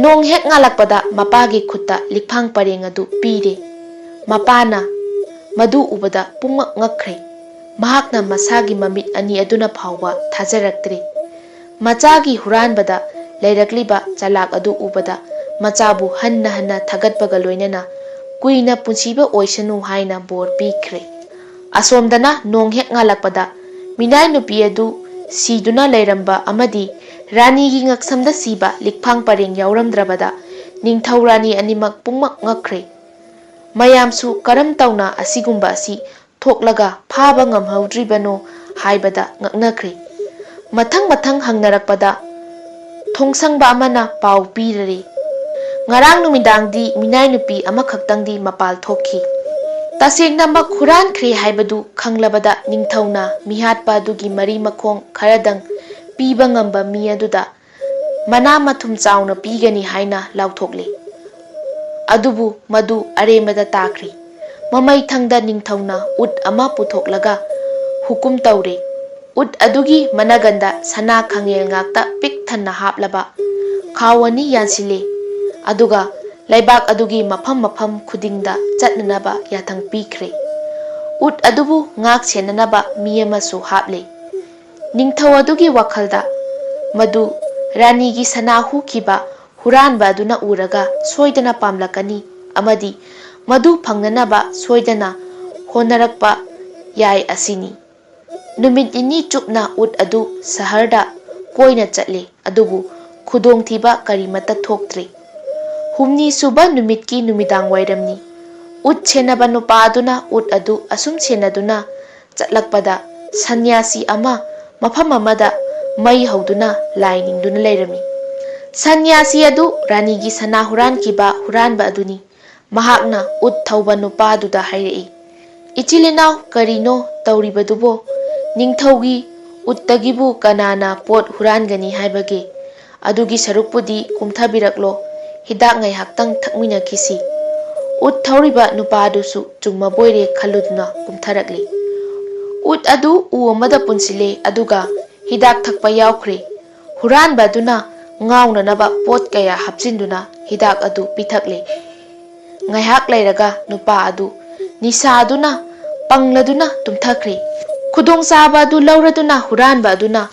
ꯅꯣꯡ ꯍꯦꯛ ꯉꯥꯜꯂꯛꯄꯗ ꯃꯄꯥꯒꯤ ꯈꯨꯠꯇ ꯂꯤꯛꯐꯥꯡ ꯄꯔꯦꯡ ꯑꯗꯨ ꯄꯤꯔꯦ꯫ ꯃꯄꯥꯅ ꯃꯗꯨ ꯎꯕꯗ ꯄꯨꯡꯉꯛ ꯉꯛꯈ꯭ꯔꯦ꯫ ꯃꯍꯥꯛꯅ ꯃꯁꯥꯒꯤ ꯃꯃꯤꯠ ꯑꯅꯤ ꯑꯗꯨꯅ ꯐꯥꯎꯕ ꯊꯥꯖꯔꯛꯇ꯭ꯔꯦ꯫ ꯃꯆꯥꯒꯤ ꯍꯨꯔꯥꯟꯕꯗ ꯂꯩꯔꯛꯂꯤꯕ ꯆꯂꯥꯛ ꯑꯗꯨ ꯎꯕꯗ ꯃꯆꯥꯕꯨ ꯍꯟꯅ ꯍꯟꯅ ꯊꯥꯒꯠꯄꯒ ꯂꯣꯏꯅꯅ ꯀꯨꯏꯅ ꯄꯨꯟꯁꯤꯕ ꯑꯣꯏꯁꯅꯨ ꯍꯥꯏꯅ ꯕꯣꯔ ꯄꯤꯈ꯭ꯔꯦ꯫ ꯑꯁꯣꯝꯗꯅ ꯅꯣꯡ ꯍꯦꯛ ꯉꯥꯜꯂꯛꯄꯗ ꯃꯤꯅꯥꯏ ꯅꯨꯄꯤ ꯑꯗꯨ ꯁꯤꯗꯨꯅ ꯂꯩꯔꯝꯕ ꯑꯃꯗꯤ ꯔꯥꯅꯤꯒꯤ ꯉꯛꯁꯝꯗ ꯁꯤꯕ ꯂꯤꯛꯐꯥꯡ ꯄꯔꯦꯡ ꯌꯥꯎꯔꯝꯗ꯭ꯔꯕꯗ ꯅꯤꯡꯊꯧ ꯔꯥꯅꯤ ꯑꯅꯤꯃꯛ ꯄꯨꯡꯉꯛ ꯉꯛꯈ꯭ꯔꯦ꯫ ꯃꯌꯥꯝꯁꯨ ꯀꯔꯝ ꯇꯧꯅ ꯑꯁꯤꯒꯨꯝꯕ ꯑꯁꯤ ꯊꯣꯛꯂꯒ ꯐꯥꯕ ꯉꯝꯍꯧꯗ꯭ꯔꯤꯕꯅꯣ ꯍꯥꯏꯕꯗ ꯉꯛꯅꯈ꯭ꯔꯦ꯫ ꯃꯊꯪ ꯃꯊꯪ ꯍꯪꯅꯔꯛꯄꯗ ꯊꯣꯡꯁꯪꯕ ꯑꯃꯅ ꯄꯥꯎ ꯄꯤꯔꯔꯦ, "ꯉꯔꯥꯡ ꯅꯨꯃꯤꯗꯥꯡꯗꯤ ꯃꯤꯅꯥꯏ ꯅꯨꯄꯤ ꯑꯃꯈꯛꯇꯪꯗꯤ ꯃꯄꯥꯜ ꯊꯣꯛꯈꯤ꯫" ꯇꯁꯦꯡꯅꯃꯛ ꯍꯨꯔꯥꯟꯈ꯭ꯔꯦ ꯍꯥꯏꯕꯗꯨ ꯈꯪꯂꯕꯗ ꯅꯤꯡꯊꯧꯅ ꯃꯤꯍꯥꯠꯄ ꯑꯗꯨꯒꯤ ꯃꯔꯤ ꯃꯈꯣꯡ ꯈꯔꯗꯪ ꯄꯤꯕ ꯉꯝꯕ ꯃꯤ ꯑꯗꯨꯗ ꯃꯅꯥ ꯃꯊꯨꯝ ꯆꯥꯎꯅ ꯄꯤꯒꯅꯤ ꯍꯥꯏꯅ ꯂꯥꯎꯊꯣꯛꯂꯦ꯫ ꯑꯗꯨꯕꯨ ꯃꯗꯨ ꯑꯔꯦꯝꯕꯗ ꯇꯥꯈ꯭ꯔꯦ꯫ ꯃꯃꯩꯊꯪꯗ ꯅꯤꯡꯊꯧꯅ ꯎꯠ ꯑꯃ ꯄꯨꯊꯣꯛꯂꯒ ꯍꯨꯀꯨꯝ ꯇꯧꯔꯦ꯫ ꯎꯠ ꯑꯗꯨꯒꯤ ꯃꯅꯒꯟꯗ ꯁꯅꯥ ꯈꯥꯡꯉꯦꯜ ꯉꯥꯛꯇ ꯄꯤꯛ ꯊꯟꯅ ꯍꯥꯞꯂꯕ ꯈꯥꯎ ꯑꯅꯤ ꯌꯥꯟꯁꯤꯜꯂꯦ꯫ ꯑꯗꯨꯒ ꯂꯩꯕꯥꯛ ꯑꯗꯨꯒꯤ ꯃꯐꯝ ꯃꯐꯝ ꯈꯨꯗꯤꯡꯗ ꯆꯠꯅꯅꯕ ꯌꯥꯊꯪ ꯄꯤꯈ꯭ꯔꯦ꯫ ꯎꯠ ꯑꯗꯨꯕꯨ ꯉꯥꯛ ꯁꯦꯟꯅꯅꯕ ꯃꯤ ꯑꯃꯁꯨ ꯍꯥꯞꯂꯦ꯫ ꯅꯤꯡꯊꯧ ꯑꯗꯨꯒꯤ ꯋꯥꯈꯜꯗ ꯃꯗꯨ ꯔꯥꯅꯤꯒꯤ ꯁꯅꯥ ꯍꯨꯈꯤꯕ ꯍꯨꯔꯥꯟꯕ ꯑꯗꯨꯅ ꯎꯔꯒ ꯁꯣꯏꯗꯅ ꯄꯥꯝꯂꯛꯀꯅꯤ ꯑꯃꯗꯤ ꯃꯗꯨ ꯐꯪꯅꯅꯕ ꯁꯣꯏꯗꯅ ꯍꯣꯠꯅꯔꯛꯄ ꯌꯥꯏ ꯑꯁꯤꯅꯤ꯫ ꯅꯨꯃꯤꯠ ꯅꯤꯅꯤ ꯆꯨꯞꯅ ꯎꯠ ꯑꯗꯨ ꯁꯍꯔꯗ ꯀꯣꯏꯅ ꯆꯠꯂꯦ, ꯑꯗꯨꯕꯨ ꯈꯨꯗꯣꯡꯊꯤꯕ ꯀꯔꯤꯃꯠꯇ ꯊꯣꯛꯇ꯭ꯔꯦ꯫ ꯍꯨꯝꯅꯤ ꯁꯨꯕ ꯅꯨꯃꯤꯠꯀꯤ ꯅꯨꯃꯤꯗꯥꯡ ꯋꯥꯏꯔꯝꯅꯤ꯫ ꯎꯠ ꯁꯦꯟꯅꯕ ꯅꯨꯄꯥ ꯑꯗꯨꯅ ꯎꯠ ꯑꯗꯨ ꯑꯁꯨꯝ ꯁꯦꯟꯅꯗꯨꯅ ꯆꯠꯂꯛꯄꯗ ꯁꯟꯌꯥꯁꯤ ꯑꯃ ꯃꯐꯝ ꯑꯃꯗ ꯃꯩ ꯍꯧꯗꯨꯅ ꯂꯥꯏ ꯅꯤꯡꯗꯨꯅ ꯂꯩꯔꯝꯃꯤ꯫ ꯁꯟꯅ꯭ꯌꯥꯁꯤ ꯑꯗꯨ ꯔꯥꯅꯤꯒꯤ ꯁꯅꯥ ꯍꯨꯔꯥꯟꯈꯤꯕ ꯍꯨꯔꯥꯟꯕ ꯑꯗꯨꯅꯤ꯫ ꯃꯍꯥꯛꯅ ꯎꯠ ꯊꯧꯕ ꯅꯨꯄꯥꯗꯨꯗ ꯍꯥꯏꯔꯛꯏ, "ꯏꯆꯤꯜ ꯏꯅꯥꯎ, ꯀꯔꯤꯅꯣ ꯇꯧꯔꯤꯕꯗꯨꯕꯣ? ꯅꯤꯡꯊꯧꯒꯤ ꯎꯠꯇꯒꯤꯕꯨ ꯀꯅꯥꯅ ꯄꯣꯠ ꯍꯨꯔꯥꯟꯒꯅꯤ ꯍꯥꯏꯕꯒꯦ? ꯑꯗꯨꯒꯤ ꯁꯔꯨꯛꯄꯨꯗꯤ ꯀꯨꯝꯊꯕꯤꯔꯛꯂꯣ, ꯍꯤꯗꯥꯛ ꯉꯥꯏꯍꯥꯛꯇꯪ ꯊꯛꯃꯤꯟꯅꯈꯤꯁꯤ"꯫ ꯎꯠ ꯊꯧꯔꯤꯕ ꯅꯨꯄꯥꯗꯨꯁꯨ ꯆꯨꯝꯃꯕꯣꯏꯔꯦ ꯈꯜꯂꯨꯗꯨꯅ ꯀꯨꯝꯊꯔꯛꯂꯤ꯫ ꯎꯠ ꯑꯗꯨ ꯎ ꯑꯃꯗ ꯄꯨꯟꯁꯤꯜꯂꯦ, ꯑꯗꯨꯒ ꯍꯤꯗꯥꯛ ꯊꯛꯄ ꯌꯥꯎꯈ꯭ꯔꯦ꯫ ꯍꯨꯔꯥꯟꯕ ꯑꯗꯨꯅ ꯉꯥꯎꯅꯅꯕ ꯄꯣꯠ ꯀꯌꯥ ꯍꯥꯞꯆꯤꯟꯗꯨꯅ ꯍꯤꯗꯥꯛ ꯑꯗꯨ ꯄꯤꯊꯛꯂꯦ꯫ ꯉꯥꯏꯍꯥꯛ ꯂꯩꯔꯒ ꯅꯨꯄꯥ ꯑꯗꯨ ꯅꯤꯁꯥ ꯑꯗꯨꯅ ꯄꯪꯂꯗꯨꯅ ꯇꯨꯝꯊꯈ꯭ꯔꯦ꯫ ꯈꯨꯗꯣꯡꯆꯥꯕ ꯑꯗꯨ ꯂꯧꯔꯗꯨꯅ ꯍꯨꯔꯥꯟꯕ ꯑꯗꯨꯅ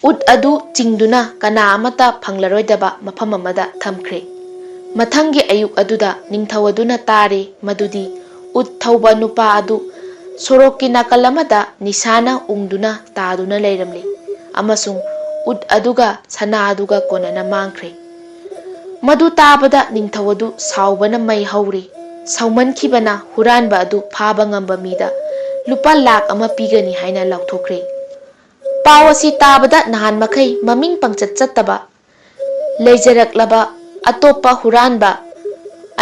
ꯎꯠ ꯑꯗꯨ ꯆꯤꯡꯗꯨꯅ ꯀꯅꯥ ꯑꯃꯠꯇ ꯐꯪꯂꯔꯣꯏꯗꯕ ꯃꯐꯝ ꯑꯃꯗ ꯊꯝꯈ꯭ꯔꯦ꯫ ꯃꯊꯪꯒꯤ ꯑꯌꯨꯛ ꯑꯗꯨꯗ ꯅꯤꯡꯊꯧ ꯑꯗꯨꯅ ꯇꯥꯔꯦ ꯃꯗꯨꯗꯤ ꯎꯠ ꯊꯧꯕ ꯅꯨꯄꯥ ꯑꯗꯨ ꯁꯣꯔꯣꯛꯀꯤ ꯅꯥꯀꯜ ꯑꯃꯗ ꯅꯤꯁꯥꯅ ꯎꯪꯗꯨꯅ ꯇꯥꯗꯨꯅ ꯂꯩꯔꯝꯂꯦ, ꯑꯃꯁꯨꯡ ꯎꯠ ꯑꯗꯨꯒ ꯁꯅꯥ ꯑꯗꯨꯒ ꯀꯣꯟꯅꯅ ꯃꯥꯡꯈ꯭ꯔꯦ꯫ ꯃꯗꯨ ꯇꯥꯕꯗ ꯅꯤꯡꯊꯧ ꯑꯗꯨ ꯁꯥꯎꯕꯅ ꯃꯩ ꯍꯧꯔꯤ꯫ ꯁꯥꯎꯃꯟꯈꯤꯕꯅ ꯍꯨꯔꯥꯟꯕ ꯑꯗꯨ ꯐꯥꯕ ꯉꯝꯕ ꯃꯤꯗ ꯂꯨꯄꯥ ꯂꯥꯈ ꯑꯃ ꯄꯤꯒꯅꯤ ꯍꯥꯏꯅ ꯂꯥꯎꯊꯣꯛꯈ꯭ꯔꯦ꯫ ꯄꯥꯎ ꯑꯁꯤ ꯇꯥꯕꯗ ꯅꯍꯥꯟ ꯃꯈꯩ ꯃꯃꯤꯡ ꯄꯪꯆꯠ ꯆꯠꯇꯕ ꯂꯩꯖꯔꯛꯂꯕ ꯑꯇꯣꯞꯄ ꯍꯨꯔꯥꯟꯕ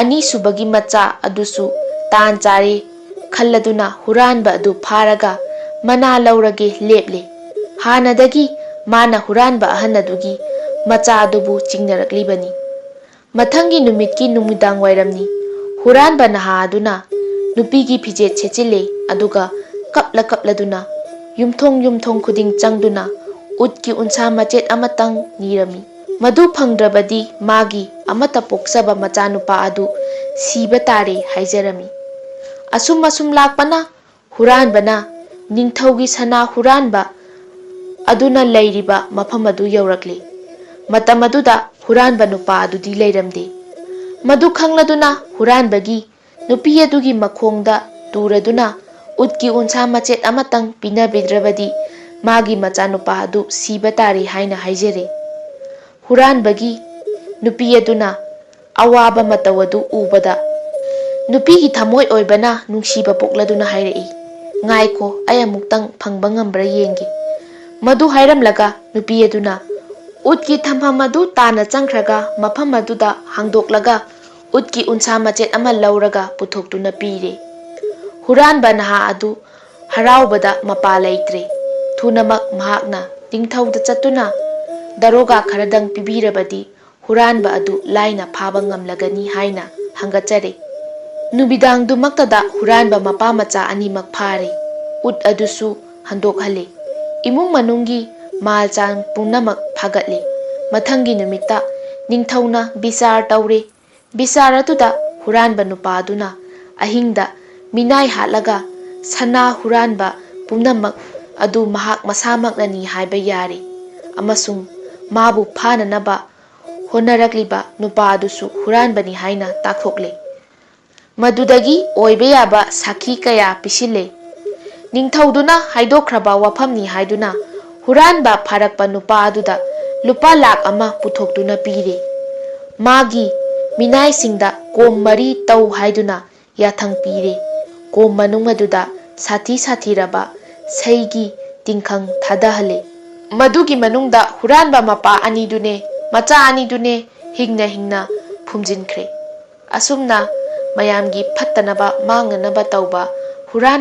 ꯑꯅꯤꯁꯨꯕꯒꯤ ꯃꯆꯥ ꯑꯗꯨꯁꯨ ꯇꯥꯟ ꯆꯥꯔꯦ ꯈꯜꯂꯗꯨꯅ ꯍꯨꯔꯥꯟꯕ ꯑꯗꯨ ꯐꯥꯔꯒ ꯃꯅꯥ ꯂꯧꯔꯒꯦ ꯂꯦꯞꯂꯦ꯫ ꯍꯥꯟꯅꯗꯒꯤ ꯃꯥꯅ ꯍꯨꯔꯥꯟꯕ ꯑꯍꯟ ꯑꯗꯨꯒꯤ ꯃꯆꯥ ꯑꯗꯨꯕꯨ ꯆꯤꯡꯅꯔꯛꯂꯤꯕꯅꯤ꯫ ꯃꯊꯪꯒꯤ ꯅꯨꯃꯤꯠꯀꯤ ꯅꯨꯃꯤꯗꯥꯡ ꯋꯥꯏꯔꯝꯅꯤ꯫ ꯍꯨꯔꯥꯟꯕ ꯅꯍꯥ ꯑꯗꯨꯅ ꯅꯨꯄꯤꯒꯤ ꯐꯤꯖꯦꯠ ꯁꯦꯠꯆꯤꯜꯂꯦ, ꯑꯗꯨꯒ ꯀꯞꯂ ꯀꯞꯂꯗꯨꯅ ꯌꯨꯝꯊꯣꯡ ꯌꯨꯝꯊꯣꯡ ꯈꯨꯗꯤꯡ ꯆꯪꯗꯨꯅ ꯎꯠꯀꯤ ꯎꯟꯁꯥ ꯃꯆꯦꯠ ꯑꯃꯇꯪ ꯅꯤꯔꯝꯃꯤ꯫ ꯃꯗꯨ ꯐꯪꯗ꯭ꯔꯕꯗꯤ ꯃꯥꯒꯤ ꯑꯃꯠꯇ ꯄꯣꯛꯆꯕ ꯃꯆꯥꯅꯨꯄꯥ ꯑꯗꯨ ꯁꯤꯕ ꯇꯥꯔꯦ ꯍꯥꯏꯖꯔꯝꯃꯤ꯫ ꯑꯁꯨꯝ ꯑꯁꯨꯝ ꯂꯥꯛꯄꯅ ꯍꯨꯔꯥꯟꯕꯅ ꯅꯤꯡꯊꯧꯒꯤ ꯁꯅꯥ ꯍꯨꯔꯥꯟꯕ ꯑꯗꯨꯅ ꯂꯩꯔꯤꯕ ꯃꯐꯝ ꯑꯗꯨ ꯌꯧꯔꯛꯂꯤ꯫ ꯃꯇꯝ ꯑꯗꯨꯗ ꯍꯨꯔꯥꯟꯕ ꯅꯨꯄꯥ ꯑꯗꯨꯗꯤ ꯂꯩꯔꯝꯗꯦ꯫ ꯃꯗꯨ ꯈꯪꯂꯗꯨꯅ ꯍꯨꯔꯥꯟꯕꯒꯤ ꯅꯨꯄꯤ ꯑꯗꯨꯒꯤ ꯃꯈꯣꯡꯗ ꯇꯨꯔꯗꯨꯅ ꯎꯠꯀꯤ ꯎꯟꯁꯥ ꯃꯆꯦꯠ ꯑꯃꯇꯪ ꯄꯤꯅꯕꯤꯗ꯭ꯔꯕꯗꯤ ꯃꯥꯒꯤ ꯃꯆꯥꯅꯨꯄꯥ ꯑꯗꯨ ꯁꯤꯕ ꯇꯥꯔꯦ ꯍꯥꯏꯅ ꯍꯥꯏꯖꯔꯦ꯫ ꯍꯨꯔꯥꯟꯕꯒꯤ ꯅꯨꯄꯤ ꯑꯗꯨꯅ ꯑꯋꯥꯕ ꯃꯇꯧ ꯑꯗꯨ ꯎꯕꯗ ꯅꯨꯄꯤꯒꯤ ꯊꯃꯣꯏ ꯑꯣꯏꯕꯅ ꯅꯨꯡꯁꯤꯕ ꯄꯣꯛꯂꯗꯨꯅ ꯍꯥꯏꯔꯛꯏ, "ꯉꯥꯏꯈꯣ, ꯑꯩ ꯑꯃꯨꯛꯇꯪ ꯐꯪꯕ ꯉꯝꯕ꯭ꯔꯥ ꯌꯦꯡꯒꯦ"꯫ ꯃꯗꯨ ꯍꯥꯏꯔꯝꯂꯒ ꯅꯨꯄꯤ ꯑꯗꯨꯅ ꯎꯠꯀꯤ ꯊꯝꯐꯝ ꯑꯗꯨ ꯇꯥꯟꯅ ꯆꯪꯈ꯭ꯔꯒ ꯃꯐꯝ ꯑꯗꯨꯗ ꯍꯥꯡꯗꯣꯛꯂꯒ ꯎꯠꯀꯤ ꯎꯟꯁꯥ ꯃꯆꯦꯠ ꯑꯃ ꯂꯧꯔꯒ ꯄꯨꯊꯣꯛꯇꯨꯅ ꯄꯤꯔꯦ꯫ ꯍꯨꯔꯥꯟꯕ ꯅꯍꯥ ꯑꯗꯨ ꯍꯔꯥꯎꯕꯗ ꯃꯄꯥ ꯂꯩꯇ꯭ꯔꯦ꯫ ꯊꯨꯅꯃꯛ ꯃꯍꯥꯛꯅ ꯅꯤꯡꯊꯧꯗ ꯆꯠꯇꯨꯅ ꯗꯔꯣꯒꯥ ꯈꯔꯗꯪ ꯄꯤꯕꯤꯔꯕꯗꯤ ꯍꯨꯔꯥꯟꯕ ꯑꯗꯨ ꯂꯥꯏꯅ ꯐꯥꯕ ꯉꯝꯂꯒꯅꯤ ꯍꯥꯏꯅ ꯍꯪꯒꯠꯆꯔꯦ꯫ ꯅꯨꯃꯤꯗꯥꯡꯗꯨꯃꯛꯇꯗ ꯍꯨꯔꯥꯟꯕ ꯃꯄꯥ ꯃꯆꯥ ꯑꯅꯤꯃꯛ ꯐꯥꯔꯦ꯫ ꯎꯠ ꯑꯗꯨꯁꯨ ꯍꯟꯗꯣꯛꯍꯜꯂꯦ꯫ ꯏꯃꯨꯡ ꯃꯅꯨꯡꯒꯤ ꯃꯥꯜ ꯆꯥꯡ ꯄꯨꯝꯅꯃꯛ ꯐꯥꯒꯠꯂꯦ꯫ ꯃꯊꯪꯒꯤ ꯅꯨꯃꯤꯠꯇ ꯅꯤꯡꯊꯧꯅ ꯕꯤꯆꯥꯔ ꯇꯧꯔꯦ꯫ ꯕꯤꯆꯥꯔ ꯑꯗꯨꯗ ꯍꯨꯔꯥꯟꯕ ꯅꯨꯄꯥ ꯑꯗꯨꯅ ꯑꯍꯤꯡꯗ ꯃꯤꯅꯥꯏ ꯍꯥꯠꯂꯒ ꯁꯅꯥ ꯍꯨꯔꯥꯟꯕ ꯄꯨꯝꯅꯃꯛ ꯑꯗꯨ ꯃꯍꯥꯛ ꯃꯁꯥꯃꯛꯅꯅꯤ ꯍꯥꯏꯕ ꯌꯥꯔꯦ ꯑꯃꯁꯨꯡ ꯃꯥꯕꯨ ꯐꯥꯅꯅꯕ ꯍꯣꯠꯅꯔꯛꯂꯤꯕ ꯅꯨꯄꯥ ꯑꯗꯨꯁꯨ ꯍꯨꯔꯥꯟꯕꯅꯤ ꯍꯥꯏꯅ ꯇꯥꯛꯊꯣꯛꯂꯦ꯫ ꯃꯗꯨꯗꯒꯤ ꯑꯣꯏꯕ ꯌꯥꯕ ꯁꯥꯈꯤ ꯀꯌꯥ ꯄꯤꯁꯤꯜꯂꯦ꯫ ꯅꯤꯡꯊꯧꯗꯨꯅ ꯍꯥꯏꯗꯣꯛꯈ꯭ꯔꯕ ꯋꯥꯐꯝꯅꯤ ꯍꯥꯏꯗꯨꯅ ꯍꯨꯔꯥꯟꯕ ꯐꯥꯔꯛꯄ ꯅꯨꯄꯥ ꯑꯗꯨꯗ ꯂꯨꯄꯥ ꯂꯥꯈ ꯑꯃ ꯄꯨꯊꯣꯛꯇꯨꯅ ꯄꯤꯔꯦ꯫ ꯃꯥꯒꯤ ꯃꯤꯅꯥꯏꯁꯤꯡꯗ ꯀꯣꯝ ꯃꯔꯤ ꯇꯧ ꯍꯥꯏꯗꯨꯅ ꯌꯥꯊꯪ ꯄꯤꯔꯦ꯫ ꯀꯣꯝ ꯃꯅꯨꯡ ꯑꯗꯨꯗ ꯁꯥꯊꯤ ꯁꯥꯊꯤꯔꯕ ꯁꯩꯒꯤ ꯇꯤꯡꯈꯪ ꯊꯥꯗꯍꯜꯂꯦ꯫ ꯃꯗꯨꯒꯤ ꯃꯅꯨꯡꯗ ꯍꯨꯔꯥꯟꯕ ꯃꯄꯥ ꯑꯅꯤꯗꯨꯅꯦ, ꯃꯆꯥ ꯑꯅꯤꯗꯨꯅꯦ ꯍꯤꯡꯅ ꯍꯤꯡꯅ ꯐꯨꯝꯖꯤꯟꯈ꯭ꯔꯦ꯫ ꯑꯁꯨꯝꯅ ꯃꯌꯥꯝꯒꯤ ꯐꯠꯇꯅꯕ ꯃꯥꯡꯅꯅꯕ ꯇꯧꯕ ꯍꯨꯔꯥꯟꯕ